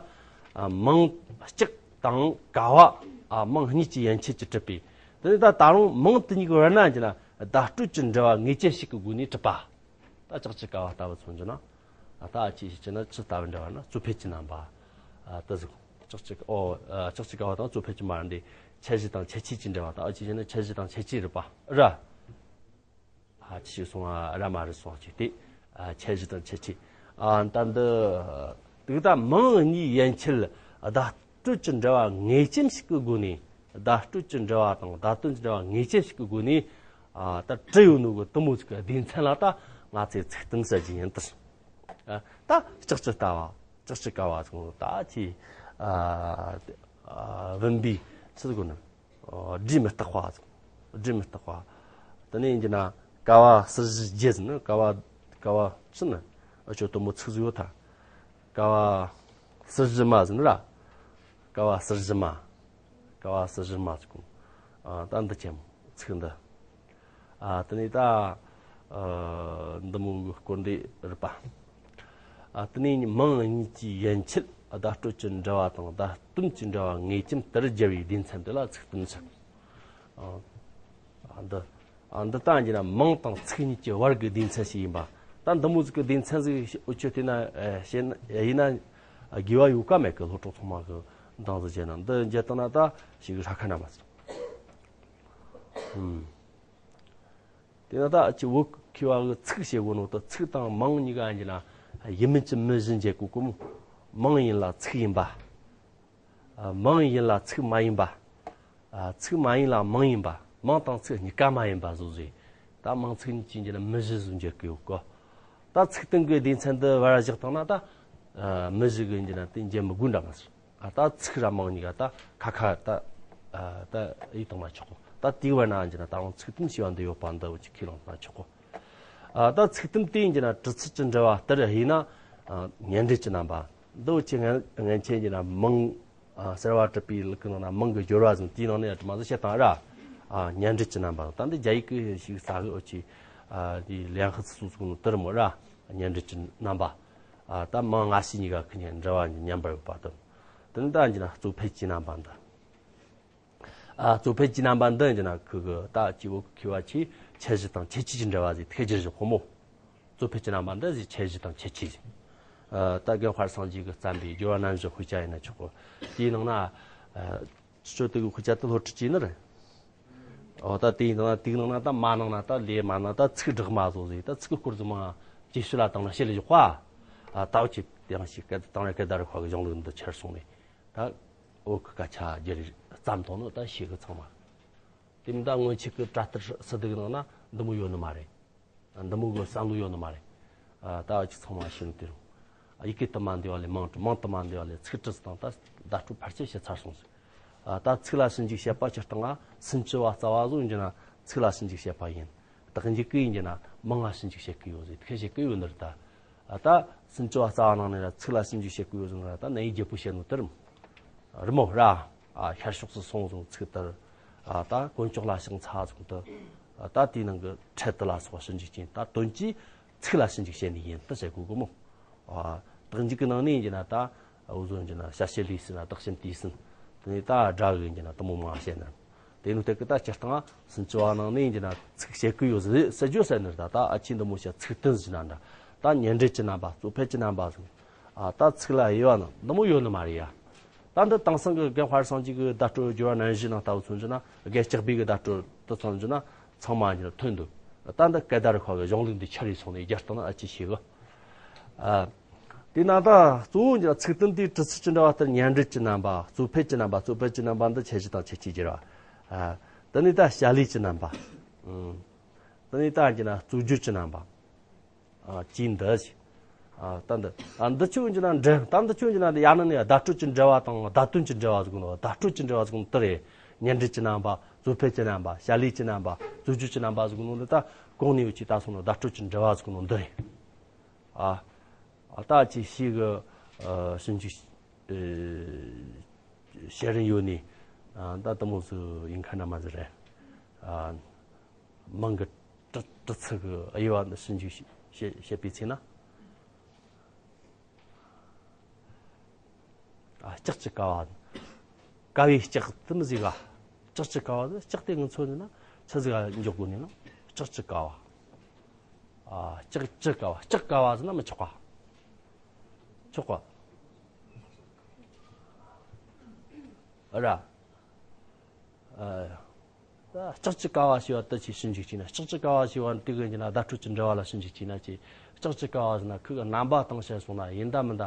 ཨ་མིང་ལྕགས་དང་ཀ་བ། ཨ་མིང་གཉིས་ཀྱི་ཡན་ཆད་ཀྱིས་གྲུབ་པའི། དེ་ནས་ད་ད་རུང་མིང་དེ་གཉིས་ཀྱི་བར་ན་ཡིན་ན་བརྡ་སྤྲོད་ཀྱི་འབྲེལ་བ་ངེས་ཅན་ཞིག་གི་སྒོ་ནས་གྲུབ་པ། ད་ལྕགས་ཀྱི་ཀ་བ་ལྟ་བུ་མཚོན་བྱེད་ན། ཨ་ད་ཨ་ཅེ་ཞིག་བྱས་ན་ཇི་ལྟ་བུ་འདྲ་བ་ན་རྩོད་ཕེད་ཀྱི་རྣམ་པ། ཨ་ད་ཟིག་ལྕགས་ཀྱི་ཨོ་ཨ་ལྕགས་ཀྱི་ཀ་བ་དང་རྩོད་ཕེད་ཀྱི་མ་རེད་འདི། ཁྱད་གཞི་དང་ཁྱད་ཆོས་ཀྱི་འབྲེལ་བ་དང་ཨ་ཅེ་བྱས་ན་ཁྱད་གཞི་དང་ཁྱད་ཆོས་རེད་པ་ར། ཨ་ཅེ་ཞིག་སོང་ཨ་ར་མ་རེད་སོང་ཅིག་སྟེ། ཨ་ཁྱད་གཞི་དང་ཁྱད་ཆོས། ཨ་ད་འདི། དེ་ད་མིང་གཉིས་ཡན་ཆད་བརྡ་སྤྲོད་ཀྱི་འབྲེལ་བ་ངེས་ཅན་ཞིག་གི་སྒོ་ནས། བརྡ་སྤྲོད་ཀྱི་འབྲེལ་བ་དང་བརྡ་དོན་གྱི་འབྲེལ་བ་ངེས་ཅན་ཞིག་གི་སྒོ་ནས། ཨ་ད་བྲིས་ཡོད་ནོ་གི་དེ་མོ་ཟིག་གི་སྡེ་ཚན་ལ་ད་ང་ཚོས་ཚིག་དུམ་ཟེར་གྱི་ཡིན་ད། ཨ་ད་ལྕགས་ཀྱི་ལྟ་བ། ལྕགས་ཀྱི་ཀ་བ་ཟེར་ད་ཅི། ཨ་ཨ་བུམ་པའི་ཆི་ཟེར་གོ་ནི། ཨ་སྒྲས་མི་རྟག་པ་ཟེར། སྒྲས་མི་རྟག་པ། དེ་ནས་ཡིན་གྱི་ན་ཀ་བ་ཟུར་བཞི་བརྒྱད་ཟེར་ནི་ཀ་བ་ཀ་བ་ཕྱི་ནི་ཨ་ཅོ་དུ་མོ་ཚིག་ཟིག་ཡོད་ཐལ། ཀ་བ་ཟུར་བཞི་མ་ཟེར་ནི་ར། ཀ་བ་ཟུར་བཞི་མ། ཀ་བ་ཟུར་བཞི་མ་ཟེར་གོ། ཨ་ད་འདི་ཅན་ཚིག་འདི། ཨ་དེ་ནས་ད་ཨ་འདི་མོ་གི་སྐོར་འདི་རེད་པ། ཨ་དེ་ནས་མིང་གཉིས་ཀྱི་ཡན་ཆད་བརྡ་སྤྲོད་ཀྱི་འབྲེལ་བ་དང་བརྡ་དོན་གྱི་འབྲེལ་བ་ངེས་ཅན་དེར་སྦྱར་བའི་སྡེ་ཚན་དེ་ལ་ཚིག་དུམ་ཟེར། ཨ་འདི་ཨ་འདི་ལྟ་འགྱུར་ན་མིང་དང་ཚིག་གཉིས་ཀྱི་བར་གྱི་སྡེ་ཚན་ཞིག་ཡིན་པ། ད་འདི་མོ་ཟིག་གི་སྡེ་ཚན་ཟིག་འུ་ཆོས་བལྟས་ན་ཨ་བཤད་ན་ཡིན་ན་དགོས་པ་ཡོད་ཀ་མེད་ཀི། སློབ་གྲོགས་ཚང་མ་གི་འདང་ཟིག་བྱས་ན་འདི་འཇལ་བཏང་ན་ད་ཞིག་ཧྲ་ཁ་ན་མ་ཟིག་ཨུམ། དེ་ན་ད་ཨ་ཅི་བོད་མཁས་པ་གི་ཚིག་བཤད་གོ་ནོ་ད་ཚིག་དང་མིང་གཉིས་ཀ་ཡིན་ན་ཡིན་མིན་གྱི་མི་གཞི་འཇལ་གོ་གོ་མོ། མིང་ཡིན་ལ་ཚིག་ཡིན་པ། ཨ་མིང་ཡིན་ལ་ཚིག་མ་ཡིན་པ། ཨ་ཚིག་མ་ཡིན་ལ་མིང་ཡིན་པ། མིང་དང་ཚིག་གཉིས་ཀ་མ་ཡིན་པ་བཟོ་ཟིག་ད་མིང་ཚིག་གཉིས་ཀྱི་འཇལ་ན་མི་གཞི་བཟོ་འཇལ་གི་ཡོད་གོ། ད་ཚིག་དོན་གི་སྡེ་ཚན་འདི་བར་བཞག་བཏང་ན་ད་ཨ་མི་གཞི་གི་འཇལ་ན་དེ་འཇལ་མི་དགོས་འདྲ་མ་ཟེར། ཨ་ད་ཚིག་ར་མིང་གཉིས་ཀ་ད་ཁ་ཁ་ད་ཨ་ད་ཡིད་གཏོང་མ་ཆོག་གོ། ད་དེའི་བར་ན་འཇལ་ན་ད་རུང་ཚིག་དོན་ཞེས་པ་འདི་ཡོད་པ་འདི་འུ་ཅག་ཁས་བླངས་མ་ཆོག་གོ། ཨ་ད་ཚིག་དོན་དེ་འཇལ་ན་གྲུབ་ཚུལ་གྱི་འབྲེལ་བ་ལྟར་ཡིན་ན་ཨ་ཉེ་འབྲེལ་གྱི་རྣམ་པ། འདི་འུ་ཅག་ངན་ངན་ཆེན་འཇལ་ན་མིང་ཨ་གསལ་བ་གྲུབ་པའི་ལུགས་ཀྱི་ནང་ན་མིང་གི་སྦྱོར་བ་ཟིན་དེའི་ནང་ནས་ཡང་གྲུབ་མ་ཟིན་བཤད་སྟངས་ར། ཨ་ཉེ་འབྲེལ་གྱི་རྣམ་པ། ད་འདི་རྒྱ་ཡིག་གི་ཞིག་ས་གི་འུ་ཅག་ཨ་དེ་ལན་ཧི་ཚི་སུ་ཚུགས་ནོ་དེར་མོ་ར། ཉེ་འབྲེལ་གྱི་རྣམ་པ། ཨ་ད་མིང་སྔ་ཕྱི་གཉིས་ཀ་ཁི་གཉིས་འབྲེལ་བ་མཉམ་པར་ཡོད་པ་དང་། དེ་ནི་ད་འཇལ་ན་གཙོ་ཕལ་གྱི་རྣམ་པ་འདི། ཨ་གཙོ་ཕལ་གྱི་རྣམ་པ་འདི་འཇལ་ན་ཁི་གི་ད་སྐྱེ་བོ་མཁས་པ་ཆེ་ཁྱད་གཞི་དང་ཁྱད་ཆོས་ཀྱི་འབྲེལ་བ་ཟིག་ཐད་ཀྱི་རེད་ཁོ་མོ། གཙོ་ཕལ་གྱི་རྣམ་པ་འདི་ཟིག་ཁྱད་གཞི་དང་ཁྱད་ཆོས་ཟིག་ཨ་ད་རྒན་དཔལ་སངས་རྒྱས་ཀྱིས་བརྩམས་པའི་སྦྱོར་བ་རྣམ་བཞི་དཔེ་ཆ་ཡིན་ན་ཆོག་གོ། དེའི་ནང་ན་ཨ་ཆོས་དེ་གི་དཔེ་ཆ་དེ་སློབ་ཁྲིད་བྱས་ནི་རེད། འོ་ད་དེའི་ནང་ན་དེའི་ནང་ན་ད་མ་ནང་ན་ད་ལས་མ་ན་ད་ཚིག་སྦྲགས་མ་བཟོ་ཟིག་ད་ཚིག་གི་སྐོར་ཟིག་མ་ཇེ་ཤུ་ལ་བཏང་ན་ཤེས་ལ་ཡོད་པ། ཨ་ད་འུ་ཅག་དེ་ཡང་ཞིག་སྐད་དང་ར་སྐད་བརྡ་རིག་པ་གི་གཞུང་ལུགས་འདི་ཁྱེར་སོང་ནས་ད་བོད་གི་སྐད་ཆ་བསྒྱུར་བརྩམས་ཐོག་ནི་ད་ཤེས་གི་ཚང་མ། དེ་མིན་ད་སྔོན་ཆད་ཀྱི་པྲ་ཏར་སི་ཏུ་གི་ནང་ན་འདི་མོ་ཡོད་ནི་མ་རེད། འདི་མོ་གི་བསམ་བློ་ཡོད་ནི་མ་རེད། ཨ། ད་འུ་ཅག་ཚང་མ་ཤེས་ནི་དེ་རེད། ཡི་གེ་དུ་མ་འདི་བ་ལས་མིང་བྲིས། མིང་དུ་མ་འདི་བ་ལས་ཚིག་བྲིས་སྟངས། ད་བརྡ་སྤྲོད་ཕལ་ཆེར་བྱས་ཚར་སོང་ཟིག་ཨ། ད་ཚིག་ལ་ཞིབ་འཇུག་བྱེད་པ་སྤྱིར་བཏང་ང་སུམ་ཅུ་པ་རྩ་བ་བཟོ་ཡིན་རྒྱུ་ན་ཚིག་ལ་ཞིབ་འཇུག་བྱེད་པ་ཡིན། རྟགས་འཇུག་གི་ཡིན་རྒྱུ་ན་མིང་ང་ཞིབ་འཇུག་བྱེད་ཀྱི་ཡོད་ཟིག་དེ་བྱེད་ཀྱི་ཡོད་ནི་རེད་ད། ཨ། ད་སུམ་ཅུ་པ་རྩ་བ་ནང་ནས་ར་ཚིག་ལ་ཞིབ་འཇུག་བྱེད་ཀྱི་ཡོད་ཟིག་ར། ད་ནའི་རྒྱལ་པོ་བཤད་ནོ་དེ་རེད་མོ་ར། ཨ། ཤར་ཕྱོགས་སུ་སོང་ཟིག་ཚིག་དེར། ཨ། ད་དཀོན་མཆོག་ལ་ཕྱག་འཚལ་ཟིག་དེ། ཨ། ད་དེའི་ནང་གི་འཕྲེད་དེ་ལ་སོགས་ཞིབ་འཇུག་བྱས། ད་དོན་གྱིས་ཚིག་ལ་ཞིབ་འཇུག་བྱེད་ནི་ཡིན་དེ་བྱེད་དགོས་གི་མོ། ཨ། རྟགས་འཇུག་གི་ནང་ནས་ཡིན་རྒྱུ་ན་ད་འུ་ཚོ་ཡིན་རྒྱུ་ན་བྱ་བྱེད་ལས་ཟེར་ན་བདག་གཞན་དུས་ཟེར། དེ་ནས་ད་སྒྲ་གི་ཡིན་རྒྱུ་ན་དེ་མོ་མང་བཤད་ན། དེ་ནི་དེ་གི་ད་སྤྱིར་བཏང་སུམ་ཅུ་པ་ནང་ནས་ཡིན་རྒྱུ་ན་ཚིག་བྱེད་ཀྱི་ཡོད་ཟེར་ཟེར་རྒྱུ་ཟེར་ནི་རེད་ད། ད་ཨ་ཆི་འདི་མོ་བྱ་ཚིག་དོན་ཟེར་ན་འདྲ། ད་ཉེ་འབྲེལ་གྱི་རྣམ་པ། གཙོ་ཕལ་གྱི་རྣམ་པ་ཟེར། ཨ། ད་ཚིག་ལ་དབྱེ་བ་ནི་འདི་མོ་ཡོད་ནི་མ་རེད་ཡ། ད་འདི་དེང་སང་གི་རྒན་དཔལ་སངས་རྒྱས་ཀྱི་བརྡ་སྤྲོད་སྦྱོར་བ་རྣམ་བཞི་ནང་ལྟ་བུ་མཚོན་རྒྱུ་ན། རྒན་ལྕགས་སྦས་ཀྱི་བརྡ་སྤྲོད་དུ་མཚོན་རྒྱུ་ན་ཚང་མ་ཡིན་རྒྱུ་ན་ཐོན་འདུག་ད་འདི་སྐད་བརྡ་རིག་པ་གི་གཞུང་ལུགས་འདི་ཆི་རེད་སོང་ནས་རྒྱ་སྟངས་ནི་ཨ་ཅེ་ཤེས་གི། ཨ། དེས་ན་ད་གཙོ་བོ་འདི་ཚིག་དོན་དེའི་གྲུབ་ཚུལ་གྱི་འབྲེལ་བ་ལྟར་ཉེ་འབྲེལ་གྱི་རྣམ་པ། གཙོ་ཕལ་གྱི་རྣམ་པ། གཙོ་ཕལ་གྱི་རྣམ་པ་འདི་ཁྱད་གཞི་དང་ཁྱད་ཆོས་སྦྱར་བ། ཨ། དེ་ནས་ད་བྱ་ལས་ཀྱི་རྣམ་པ། ཨུམ། དེ་ནས་ད་འདི་ན་རྩོད་བརྗོད་ཀྱི་རྣམ་པ། ཨ། ཅིག་འདི་ཞིག་ཨ། ད་འདི། ཨ། འདི་ཆོ་ཡིན་རྒྱུ་ན་འབྲེལ། ད་འདི་ཆོ་ཡིན་རྒྱུ་ན་འདི་ཡང་ན་ནི་བརྡ་སྤྲོད་ཀྱི་འབྲེལ་བ་དང་བརྡ་དོན་གྱི་འབྲེལ་བ་ཟེར་གོ་ནོ། བརྡ་སྤྲོད་ཀྱི་འབྲེལ་བ་ཟེར་གོ་ནོ་དེ་རེད། ཉེ་འབྲེལ་གྱི་རྣམ་པ། གཙོ་ཕལ་གྱི་རྣམ་པ། བྱ་ལས་ཀྱི་རྣམ་པ། རྩོད་བརྗོད་ཀྱི་རྣམ་པ་ཟེར་གོ་ནོ་འདི་ད་གོང་ནས་འུ་ཅག་ད་སོང་ནོ་བརྡ་སྤྲོད་ཀྱི་འབྲེལ་བ་ཟེར་གོ་ནོ་འདི་རེད། ཨ། ཨ། ད་ཅིག་ཤེས་གི། ཨ། ཞིབ་འཇུག་ཨ། བྱེད་རིན་ཡོད་ནི། ཨ། ད་དེ་མོ་ཟིག་ཡིན་ཁ་ན་མ་ཟིག་རེད། ཨ། མིང་གི་གྲུབ་གྲུབ་ཚུལ་གྱི་དབྱེ་བ་འདི་ཞིབ་འཇུག་བྱེད་བྱེད་པའི་ཚེ་ན། ཨ། ལྕགས་ཀྱི་ཀ་བ། ཀ་བའི་ལྕགས་དེ་མི་ཟིག་ག་ལྕགས་ཀྱི་ཀ་བ་ཟེར། ལྕགས་དེ་ངི་མཚོན་ནི་ན་ཆི་ཟིག་ག་འཇོག་དགོས་ནི་ན། ལྕགས་ཀྱི་ཀ་བ། ཨ། ལྕགས་ཀྱི་ཀ་བ། ལྕགས་ཀ་བ་ཟེར་ན་མི་ཆོག་ག་ཆོག་ག་ཨ་ར། ཨ། ལྕགས་ཀྱི་ཀ་བ་ཞེས་པ་དེ་ཅིག་ཞིབ་འཇུག་བྱས་ན། ལྕགས་ཀྱི་ཀ་བ་ཞེས་པ་དེ་གི་འདི་ན་བརྡ་སྤྲོད་ཀྱི་འབྲེལ་བ་ལ་ཞིབ་འཇུག་བྱས་ན་ཅིག་ལྕགས་ཀྱི་ཀ་བ་ཟེར་ན་ཁོ་གི་རྣམ་པ་དང་བཤད་སོང་ན་ཡིན་ད་མིན་ད་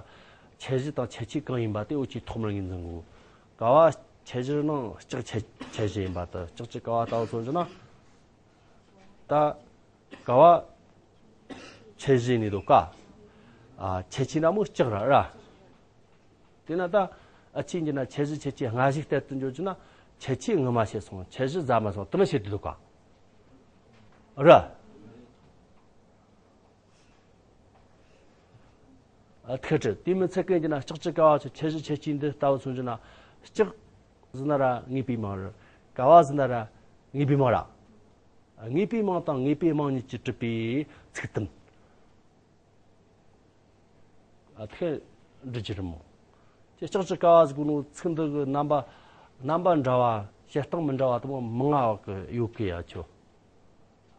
ཁྱད་གཞི་དང་ཁྱད་ཆོས་གང་ཡིན་པ་དེ་འུ་ཅག་ཐོག་མར་ངོས་འཛིན་དགོས། ཀ་བ་ཁྱད་གཞིར་སྣང་ལྕགས་ཁྱད་ཁྱད་གཞི་ཡིན་པ་དེ། ལྕགས་ཀྱི་ཀ་བ་ལྟ་བུ་མཚོན་རྒྱུ་ན། ད་ཀ་བ་ཁྱད་གཞི་ནི་འདུག་ག་ཨ། ཁྱད་ཆོས་ན་མོ་ལྕགས་ར་ར། དེས་ན་ད་ཨ་ཆི་འདི་ན་ཁྱད་གཞི་ཁྱད་ཆོས་སྔ་ཕྱི་བསྟན་དུ་འཇོག་རྒྱུ་ན། ཁྱད་ཆོས་སྔ་མ་བཤད་སོང་། ཁྱད་གཞི་གཟའ་མ་སོང་། དེ་མི་བཤད་དུ་འདུག་ག་ཨ་ར། ཨ། ཐེ་ཁྲི་དེ་མི་ཚད་ཀུན་གྱི་ན་ལྕགས་ཀྱི་ཀ་བ་ཆོ་ཁྱད་གཞི་ཁྱད་ཆོས་འདི་ལྟ་བུ་མཚོན་རྒྱུ་ན། ལྕགས་ཟེར་ན་ར་ངེས་པའི་མིང་རེད། ཀ་བ་ཟེར་ན་ར་ངེས་པའི་མིང་ར། ངེས་པའི་མིང་དང་ངེས་པའི་མིང་གཉིས་ཀྱིས་གྲུབ་པའི་ཚིག་དོན། ཨ། དེ་འགྲུབ་རྒྱུ་རེད་མོ། ཁྱེད་ལྕགས་ཀྱི་ཀ་བ་ཟེར་གོ་ནོ་ཚིག་འདི་གི་རྣམ་པ་རྣམ་པ་འདྲ་བ། བཤད་སྟངས་མི་འདྲ་བ་དེ་མོ་མང་ང་བ་གི་ཡོད་གི་ཡ་ཆོ།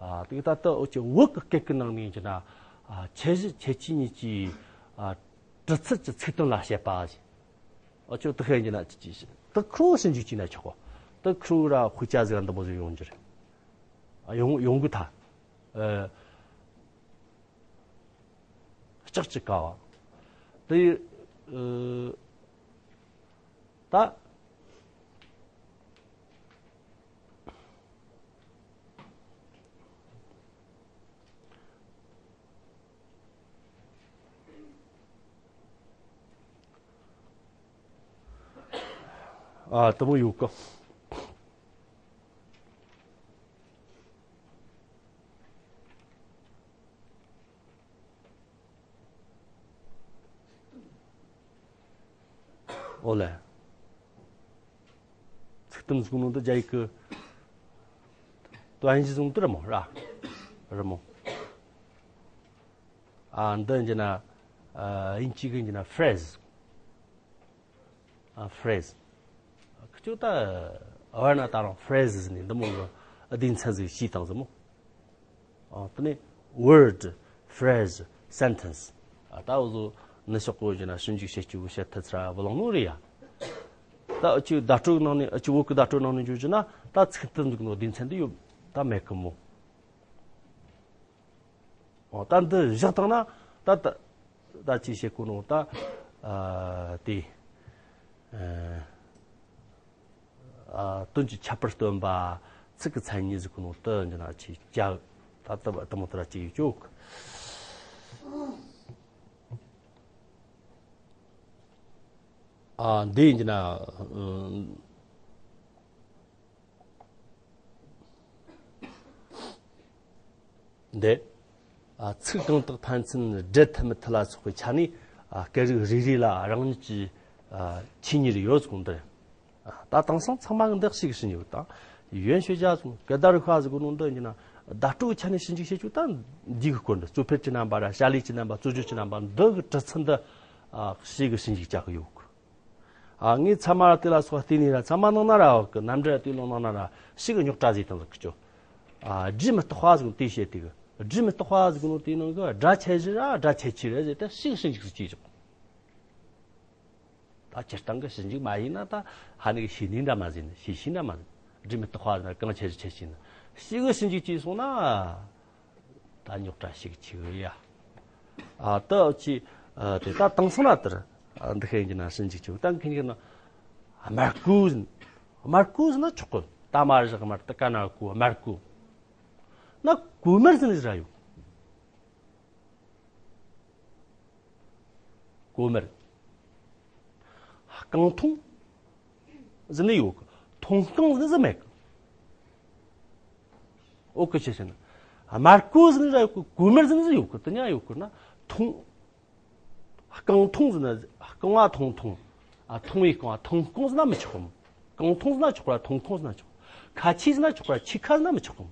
ཨ། དེ་ད་ལྟ་འུ་ཅག་བོད་ཀྱི་སྐད་ཀྱི་ནང་ནས་ཡིན་རྒྱུ་ན། ཨ། ཁྱད་གཞི་ཁྱད་ཆོས་གཉིས་ཀྱི། ཨ། གྲུབ་ཚུལ་གྱི་ཚིག་དོན་ལ་བཤད་པ་ཞིག་འུ་ཅག་དེ་ཤེས་རྒྱུ་ན་ཅི་ཅི་ཞིག་དེ་ཁོ་ཞིབ་འཇུག་བྱས་ན་ཆོག་གོ་དེ་ཁོ་ར་དཔེ་ཆ་ཟིག་འདི་མོ་ཟིག་ཡོང་རྒྱུ་རེད། ཨ། ཡོང་ཡོང་གི་ཐལ། ཨ། ལྕགས་ཀྱི་ཀ་བ། དེ་ཡི། ཨ། ད། ཨ། དེ་མོ་ཡོད་གི། ཨོ་ལེ། ཚིག་དོན་ཟེར་ནོ་འདི་རྒྱ་ཡིག་གི་དོན་གཞི་ཟེར་ནོ་འདི་རེད་མོ་ར། རེད་མོ། ཨ། འདི་འདི་ན། ཨ། དབྱིན་ཇི་གི་འདི་ན་ཕི་རེ་ཟི། ཨ། ཕི་རེ་ཟི། ཁི་ཆོ་ད་བར་ན་ད་རུང་ཕི་རེ་ཟི་ཟེར་ནས་འདི་མོ་གི་སྡེ་ཚན་ཟིག་ཕྱེས་བཏང་ཟིག་མོ། ཨ། དེ་ནས་ཝར་ཌི། ཕི་རེ་ཟི། སེན་ཊེན་སི། ཨ། ད་འུ་ཚོ་ནུབ་ཕྱོགས་གི་འདི་ན་ཞིབ་འཇུག་བྱེད་རྒྱུ་གི་བཤད་ཐབས་ཚུར་བུད་ལོང་ནོ་རེད་ཡ། ད་འུ་ཆོ་བརྡ་སྤྲོད་ནང་ནས། འུ་ཆོ་བོད་གི་བརྡ་སྤྲོད་ནང་ནས་འཇོག་རྒྱུ་ན་ད་ཚིག་དོན་ཟེར་ནོ་སྡེ་ཚན་འདི་ཡོད་ད་མེད་གི་མོ། ཨོ། ད་འདི་བཞག་བཏང་ན་ད་ད་ད་ཅི་བྱེད་དགོས་ནོ་ད། ཨ། དེ། ཨ། དོན་གྱི་ཁྱད་པར་སྟོན་པ། ཚིག་གི་མཚན་ཉིད་ཟེར་གོ་ནོ་དེ་འདི་ན་ཅིག་བྱ། ཨ་ཏི་བ་ཏི་མོ་ཏི་ར་ཅིག་ཡོད་ཅོག་ཨ་འདི་ཡིན་གྱི་ན། ཨུམ། འདི། ཨ། ཚིག་གང་དག་ཕན་ཚུན་སྦྲེལ་ཐུབ་མི་ཐུབ་ལ་སོགས་པའི་ཆ་ནས། ཨ། སྐད་རིགས་རེ་རེ་ལ་རང་ཉིད་ཀྱི། ཨ། ཆོས་ཉིད་ཡོད་ཟེར་གོ་འདི་རེད། ཨ། ད་དེང་སང་ཚང་མ་གི་འདི་ཞིག་ཤེས་ཡོད་དང་། ཡོན་ཤོད་བྱ་ཟེར་གོ་གི་ད་རུ་ཤ་ཟེར་གོ་ནོ་འདི་ཡིན་ན་བརྡ་སྤྲོད་ཆ་ནས་ཞིབ་འཇུག་བྱེད་རྒྱུ་ད་འདི་གི་སྐོར་འདི། རྩོད་ཕེར་གྱི་རྣམ་པ་ར་བྱ་ལས་ཀྱི་རྣམ་པ། རྩོད་བརྗོད་ཀྱི་རྣམ་པ་འདི་གི་གྲུབ་ཚུལ་འདི། ཨ། ཞིག་གི་ཞིབ་འཇུག་བྱ་གི་ཡོད་གི། ཨ། ངས་ཚད་མ་ར་དེ་ལ་སོགས་བལྟས་ནས་ར། ཚད་མ་ནང་ན་ར་བ་གི་རྣམ་འགྲེལ་དེ་ལོ་ནང་ན་ར་ཞིག་གི་རྙོག་དྲ་ཟིག་དང་ཟིག་གི་ཅོ། ཨ། སྒྲོས་མི་རྟག་པ་ཟིག་དེ་བཤད་དེ་གི། སྒྲོས་མི་རྟག་པ་ཟིག་ནོ་དེ་ནང་གི་སྒྲ་ཆེ་ཆི་ར་སྒྲ་ཆེ་ཆི་རེད་ཟེར་ཏེ་ཞིག་ཞིབ་འཇུག་ཟིག་བྱེད་ཆོག་ད་སྤྱིར་བཏང་གི་ཞིབ་འཇུག་མ་ཡིན་ན་ད་ཧ་ནི་གི་ཤེས་ནི་འདྲ་མ་ཟིན། ཤེས་ཤེས་འདྲ་མ་ཟིན། སྒྲོས་མི་རྟག་པ་ཟིན་ན་གང་ཆེ་ཆི་ཆེ་ཆི་ན་ཞིག་གི་ཞིབ་འཇུག་བྱས་སོང་ན། ད་རྙོག་དྲ་ཞིག་ཆེ་གི་ཡ། ཨ། ད་ཅི། ཨ། དེ་ད་དེང་སང་ལ་དེར། ཨ། འདི་ཤེས་ཀྱི་ན་ཞིབ་འཇུག་ཆེ་གི་ད་མཁན་གྱི་ན། དམར་ཀོ་ཟིན། དམར་ཀོ་ཟིན་ན་ཆོག་གི། ད་དམར་བཞག་དམར་ད་ཀ་ན་ཀོ་དམར་ཀོ། ན་ཀོ་དམར་ཟིན་ཟིག་ར་ཡོད། ཀོ་དམར། རྐང་འཐུང་ཟིན་ནི་ཡོད་གི། འཐུང་རྐང་ཟིན་ནི་ཟིན་མེད་གི། འོ་གི་ཆི་ཟེར་ན། དམར་ཀོ་ཟིན་ནི་ར་ཡོད་གི། ཀོ་དམར་ཟིན་ནི་ཟིན་ཡོད་གི། དེ་ཉག་ཡོད་གི་ན་འཐུང་། རྐང་འཐུང་ཟིན་ན་རྐང་བ་འཐུང་འཐུང་། ཨ། འཐུང་བའི་རྐང་བ་འཐུང་རྐང་ཟིན་ན་མི་ཆོག་གམ། རྐང་འཐུང་ཟིན་ན་ཆོག་པ་འཐུང་རྐང་ཟིན་ན་ཆོག་ཁ་ཆེ་ཟིན་ན་ཆོག་པ་ཆེ་ཁ་ཟིན་ན་མི་ཆོག་གམ།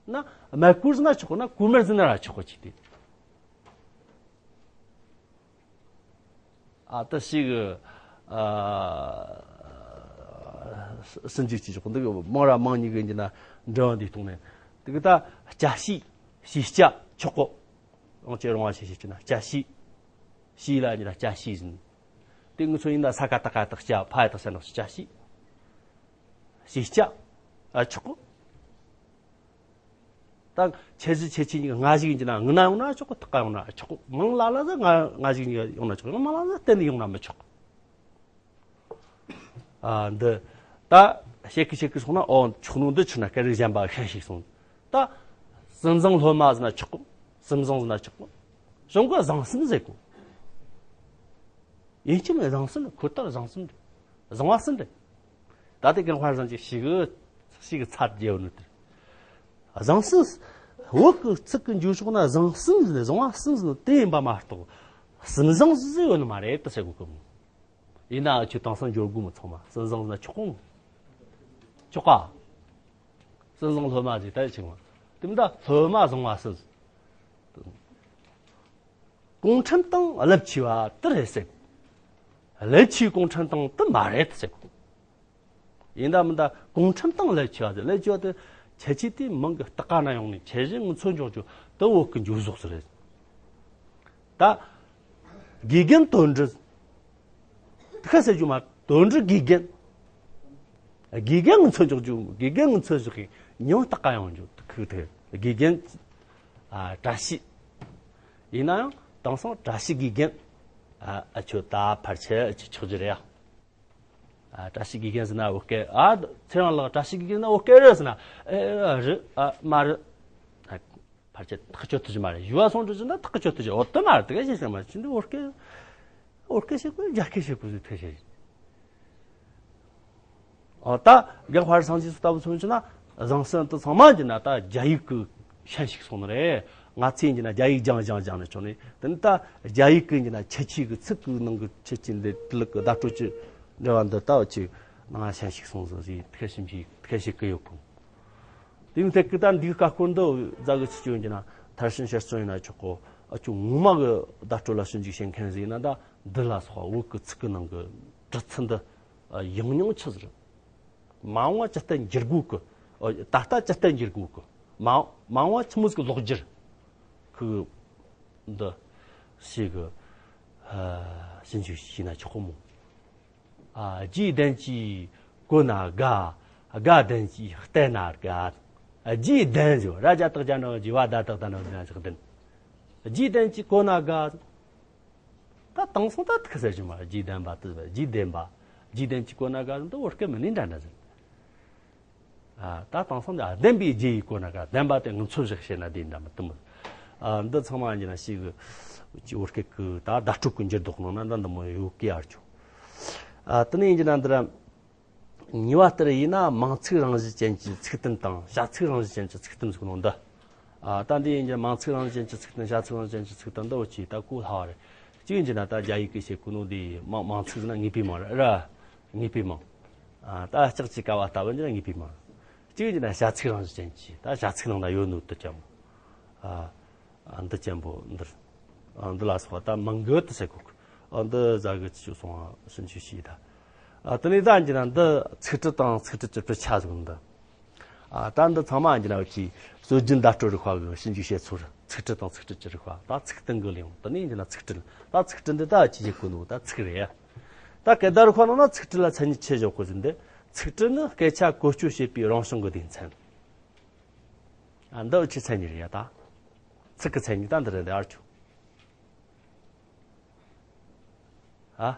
ན་དམར་ཀོ་ཟིན་ན་ཆོག་ན་ཀོ་དམར་ཟིན་ན་ར་ཆོག་གོ་ཅི་སྟེ། ཨ། ད་ཞིག་གི། ཨ། ཞིབ་འཇུག་བྱེད་ཆོག་འདི་གི་མང་ར་མང་ཉིད་གི་འདི་ན་འབྲེལ་བ་འདི་གཏོང་ནས། དེ་གི་ད་སྐྱ་ཤི། ཤི་སྐྱ་ཆོག་གོ། རང་ཅེ་རང་བ་ཤི་ཤི་ཅི་ན་སྐྱ་ཤི། ཤི་ལ་ཉི་ལ་སྐྱ་ཤི་ཟིན། དེ་ངུ་ཚོ་ཡིན་ན་ས་ཀ་ཏ་ཀ་ཏག་སྐྱ་ཕ་ཡ་ཏག་ས་ནག་སྐྱ་ཤི། ཤི་སྐྱ། ཨ། ཆོག་གོ། ད་ཆེ་ཞི་ཆེ་ཆི་ཉིད་ང་ཞིག་ཡིན་གྱི་ན་ངུ་ན་ཡོང་ན་ཆོག་གོ། ཐག་ཀ་ཡོང་ན་ཆོག་གོ། མང་ལ་ལ་ཟ་ང་ང་ཞིག་ཡོང་ན་ཆོག་མང་ལ་ལ་གཏན་ནས་ཡོང་ན་མི་ཆོག་ཨ། འདི་ད་བཤད་ཀི་བཤད་ཀི་སོང་ན། ཨོ་ཆོག་ནོ་འདི་ཆུ་ན་སྐད་རིགས་གཞན་པ་ཤན་ཞིག་སོང་། ད་སེམས་བཟང་སློབ་མ་ཟེར་ན་ཆོག་གོ། སེམས་བཟང་ཟེར་ན་ཆོག་གོ། གཞུང་གི་བཟང་སེམས་ཟེར་གོ། ཡིན་གཅིག་མིན་བཟང་སེམས་ཁོ་ལྟར་བཟང་སེམས་རེད། བཟང་བ་སེམས་རེད། ད་ལྟའི་རྒན་དཔལ་བཟང་གིས་ཞིག་ཞིག་ཚར་རྒྱལ་བ་ནོ་དེར། བཟང་སེམས། བོད་ཀྱི་ཚིག་གི་འགྱུར་ཕྱོགས་ན་བཟང་སེམས་ཟེར་ནས་བཟང་བ་སེམས་ཟེར་ནོ་དེ་ཡིན་པ་མ་གཏོགས། སེམས་བཟང་ཟེར་ཡོད་ནི་མ་རེད་དུ་ཟེར་གོ་གི་མོ། ཡིན་ནའང་ཁྱོད་དེང་སང་འབྱོར་དགོས་མོ་ཚང་མ་སེམས་བཟང་ཟེར་ན་ཆོག་གོ་མོ། ཆོག་ག་སེམས་བཟང་སློབ་མ་ཟེར་ད་ཆེ་མོ། དེ་མི་ད་སློབ་མ་བཟང་བ་སེམས། གུང་ཁྲན་ཏང་རླབས་ཆེ་བ་དེ་རེད་ཟེར། རླབས་ཆེའི་གུང་ཁྲན་ཏང་དེ་མ་རེད་ཟེར། ཡིན་ད་མིན་ད་གུང་ཁྲན་ཏང་རླབས་ཆེ་བ་ཟེར། རླབས་ཆེ་བ་དེ་ཁྱད་ཆོས་དེ་མིང་གི་སྟག་ཀ་ན་ཡོང་ནས་ཁྱད་གཞི་ངུ་ཚོ་འཇོག་རྒྱུ་དེ་བོད་ཀྱི་འགྱུར་ཟོག་ཟེར་རེད། ད་དགེ་རྒན་དོན་འགྲུབ། ཁ་ཟེར་རྒྱུ་མ་དོན་འགྲུབ་དགེ་རྒན། དགེ་རྒན་ངུ་ཚོ་འཇོག་རྒྱུ། དགེ་རྒན་ངུ་ཚོ་ཞིག་གི་ཉུང་སྟག་ཀ་ཡོང་རྒྱུ་ཁུག་ཐེ་དགེ་རྒན། ཨ། བཀྲ་ཤིས། ཡིན་ན་ཡང་དེང་སང་བཀྲ་ཤིས་དགེ་རྒན། ཨ། ཨ་ཆོ་ད་ཕལ་ཆེར་ཨ་ཆོ་ཆོག་རྒྱུ་རེད་ཡ། ཨ། བཀྲ་ཤིས་དགེ་རྒན་ཟེར་ན་བོད་སྐད། ཨ། ཚེ་རིང་ལགས་བཀྲ་ཤིས་དགེ་རྒན་ཟེར་ན་བོད་སྐད་རེད་ཟེར་ན། ཨེ། རེད། ཨ། མ་རེད། ཨ། ཕལ་ཆེར་ཐག་གཅོད་ཐུབ་ཀྱི་མ་རེད། ཞུ་བ་སོང་དུས་ཟེར་ན་ཐག་གཅོད་ཐུབ་ཀྱི། འོ་དེ་མ་རེད། དེ་ག་ཞིག་ཟེར་མ་རེད། ཅི་འདི་བོད་སྐད། བོད་སྐད་བཤད་དགོས། རྒྱ་སྐད་བཤད་དགོས་ཟེར་ཐག་བཤད། ཨོ་ད་རྒན་དཔལ་བཟང་གིས་སུ་ལྟ་བུ་མཚོན་ཆེ་ན་བཟང་སེམས་དེ་ཚང་མ་གྱི་ན་ད་རྒྱ་ཡིག་གི་ཤན་ཞིག་སོང་ནི་རེད། ང་ཚོས་གྱི་ན་རྒྱ་ཡིག་སྦྱང་སྦྱང་སྦྱང་ནས་བྱུང་ནས། དེ་ནི་ད་རྒྱ་ཡིག་གི་གྱི་ན་ཁྱད་ཆོས་གི་ཚིག་གི་ནང་གི་ཁྱད་ཆོས་འདི་དེ་ལ་གི་བརྡ་སྤྲོད་ཀྱི་འབྲེལ་བ་འདི་ལྟ་བུ་ཅིག་ནང་ཤན་ཞིག་སོང་ཟིག་ཟིག་ཐག་ཞིབ་ཞིག་ཐག་ཞིག་གི་ཡོད་གོ། དེ་ནི་ཐད་ཀི་ད་འདིའི་ཀ་སྐོར་འདི་རྫ་གི་ཆུ་ཆུ་ཡིན་གྱི་ན་མཐར་ཕྱིན་བཤད་རྩོམ་ཡིན་ན་ཆོག་གོ། ཨ་ཆུ་ངོ་མ་གི་བརྡ་སྤྲོད་ལ་ཞིབ་འཇུག་བྱེད་མཁན་ཟིག་ཡིན་ན་ད་འདི་ལ་སོགས་བོད་གི་ཚིག་གི་ནང་གི་གྲུབ་ཚུལ་འདི་ཡང་སྙིང་ཆི་ཟིག་རེད། མ་འོངས་པ་ཅི་ལྟར་འགྱུར་དགོས་གི། ཨོ། ད་ལྟ་ཅི་ལྟར་འགྱུར་དགོས་གི། མ་མ་འོངས་པ་ཆི་མོ་ཟིག་ལོག་འགྱུར་གི་འདི་ཞིག་གི་ཨ་ཞིབ་འཇུག་བྱས་ན་ཆོག་གི་མོ། ཨ། རྗེ་བདེན་གྱིས་གོ་ན་དགའ། དགའ་བདེན་གྱིས་བལྟས་ན་དགའ། རྗེ་བདེན་ཟེར་ར་རྒྱ་སྟག་རྒྱ་ནག་རྗེ་བ་ད་དག་ད་ནག་རྗེ་ན་ཞག་བདེན། རྗེ་བདེན་གྱིས་གོ་ན་དགའ། ད་དེང་སང་ད་ཐུག་ཟེར་གྱི་མ་རེད། རྗེ་བདེན་པ་དེ་རྗེ་བདེན་པ། རྗེ་བདེན་གྱིས་གོ་ན་དགའ་ཟེར་འདི་བོད་སྐད་མིན་ནི་འདྲ་འདྲ་ཟེར། ཨ། ད་དེང་སང་འདི་བདེན་པའི་རྒྱུ་ཡི་སྐོར་ན་ག་བདེན་པ་དེ་ངོ་ཚ་བཞག་བཤད་ན་བདེན་འདྲ་མི་འདུག་མོ། ཨ། འདི་ཚང་མ་ཡིན་ན་ཞིག་གི་བོད་སྐད་གི་ད་བརྡ་སྤྲོད་གི་འགྱུར་ལྡོག་ནང་ན་འདི་འདི་མོ་ཡོད་གི་ཨར་ཆོ། ཨ། དེ་ནས་ཡིན་ན་འདི་ར་ཉེས་པ་ལྟར་ཡིན་ན་མིང་ཚིག་རང་བཞིན་ཅན་གྱི་ཚིག་དོན་དང་བྱ་ཚིག་རང་བཞིན་ཅན་གྱི་ཚིག་དོན་ཟེར་ནོ་འདི། ཨ། ད་འདི་ཡིན་ན་མིང་ཚིག་རང་བཞིན་ཅན་གྱི་ཚིག་དོན། བྱ་ཚིག་རང་བཞིན་ཅན་གྱི་ཚིག་དོན་འདི་འོ་ཅི་ད་གོ་སླ་བ་རེད། གཅིག་ཡིན་ན་ད་རྒྱ་ཡིག་གི་བཤད་གོ་ནོ་འདི་མིང་མིང་ཚིག་ཟེར་ན་ངེས་པའི་མིང་རེད་ར། ངེས་པའི་མིང་། ཨ། ད་ལྕགས་ཀྱི་ཀ་བ་ལྟ་བུ་འདི་ན་ངེས་པའི་མིང་། གཅིག་ཡིན་ན་བྱ་ཚིག་རང་བཞིན་ཅན་གྱི་ད་བྱ་ཚིག་ནང་ན་ཡོད་ནོ་དེ་ཅན་མོ། ཨ། ཨ། འདི་ཅན་པོ་འདིར། ཨ། འདི་ལ་སོགས་པ་ད་མིང་གི་དེ་ཟེར་གོ་གི། ཨ། འདི་ཟ་གི་ཅིག་སོང་བ་ཞིབ་འཇུག་བྱས་ད། ཨ། དེ་ནས་ད་འགྱུར་ན་འདི་ཚིག་གྲུབ་དང་ཚིག་གྲུབ་ཀྱི་གྲུབ་ཆ་ཟེར་འདི། ཨ། ད་འདི་ཚང་མ་འགྱུར་ན་ཅིག་སྲོལ་རྒྱུན་བརྡ་སྤྲོད་རིག་པ་གི་ཞིབ་འཇུག་བྱེད་ཚུལ་ཚིག་གྲུབ་དང་ཚིག་གྲུབ་ཀྱི་རིག་པ་ད་ཚིག་དོན་གི་ལེའུ། དེ་ནས་འགྱུར་ན་ཚིག་གྲུབ། ད་ཚིག་གྲུབ་འདི་ད་ཅི་བྱེད་གོ་ནོ་ད་ཚིག་རེད་ཡ། ད་སྐད་བརྡ་རིག་པ་ནང་ན་ཚིག་གྲུབ་ལ་མཚན་ཉིད་ཆེ་ཞོག་གོ་ཟིན་ཏེ། ཚིག་གྲུབ་ནི་སྐད་ཆ་བཀོལ་སྤྱོད་བྱེད་པའི་རང་བྱུང་གི་སྡེ་ཚན། ཨ། འདི་ཆི་མཚན་ཉིད་རེད་ཡ་ད། ཚིག་གི་མཚན་ཉིད་ད་འདི་རེད་འདི་ཨར་ཆོ། ཨ།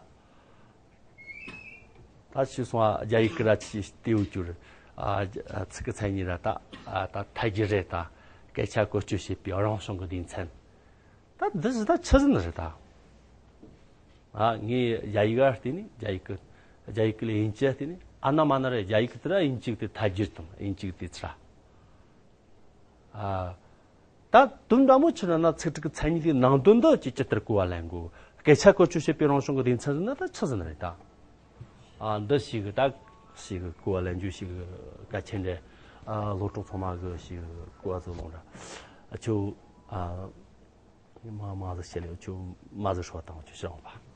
ད་ཆི་སོང་ཨ། རྒྱ་ཡིག་གི་ར་ཆི་ལྟེའུ་གྱུར། ཨ། ཚིག་གི་མཚན་ཉིད་ར་ད། ཨ། ད་ཐད་ཀྱི་རེད་ད། སྐད་ཆ་བཀོལ་སྤྱོད་བྱེད་པའི་རང་བྱུང་གི་སྡེ་ཚན། ད་འདི་ཟི་ད་ཆི་ཟིན་རེད་ད། ཨ། ངས་རྒྱ་ཡིག་ཨ་བལྟས་ནས་རྒྱ་ཡིག་གི་རྒྱ་ཡིག་གི་ལས་དབྱིན་ཇི་བལྟས་ནས། ཨ་ན་མ་ན་རེད། རྒྱ་ཡིག་གི་དེ་ར་དབྱིན་ཇི་གི་དེ་ཐད་ཀྱི་དང་དབྱིན་ཇི་གི་དེ་ཚ། ཨ། ད་དོན་དག་མོ་ཆི་རེད་ན་ཚིག་གྲུབ་ཀྱི་མཚན་ཉིད་དེ་ནང་དོན་འདི་ཅི་ཇི་ལྟར་གོ་བ་ལེན་དགོས། སྐད་ཆ་བཀོལ་སྤྱོད་བྱེད་པའི་རང་བྱུང་གི་སྡེ་ཚན་ཟིན་ན་ད་ཆི་ཟིན་རེད་ད། ཨ། འདི་ཞིག་གི་ད་ཞིག་གི་གོ་བ་ལེན་རྒྱུ་ཞིག་གི་གལ་ཆེན་རེད། ཨ། སློབ་གྲོགས་ཚང་མ་གི་ཞིག་གི་གོ་བ་ཚོ་ལོངས་ར། ཨ། ཁྱོད། ཨ། མ་མ་ཟི་བཤད་ལེ་ཁྱོད་མ་ཟི་ཧྲོ་དང་ཁྱོད་ཤི་རང་པ།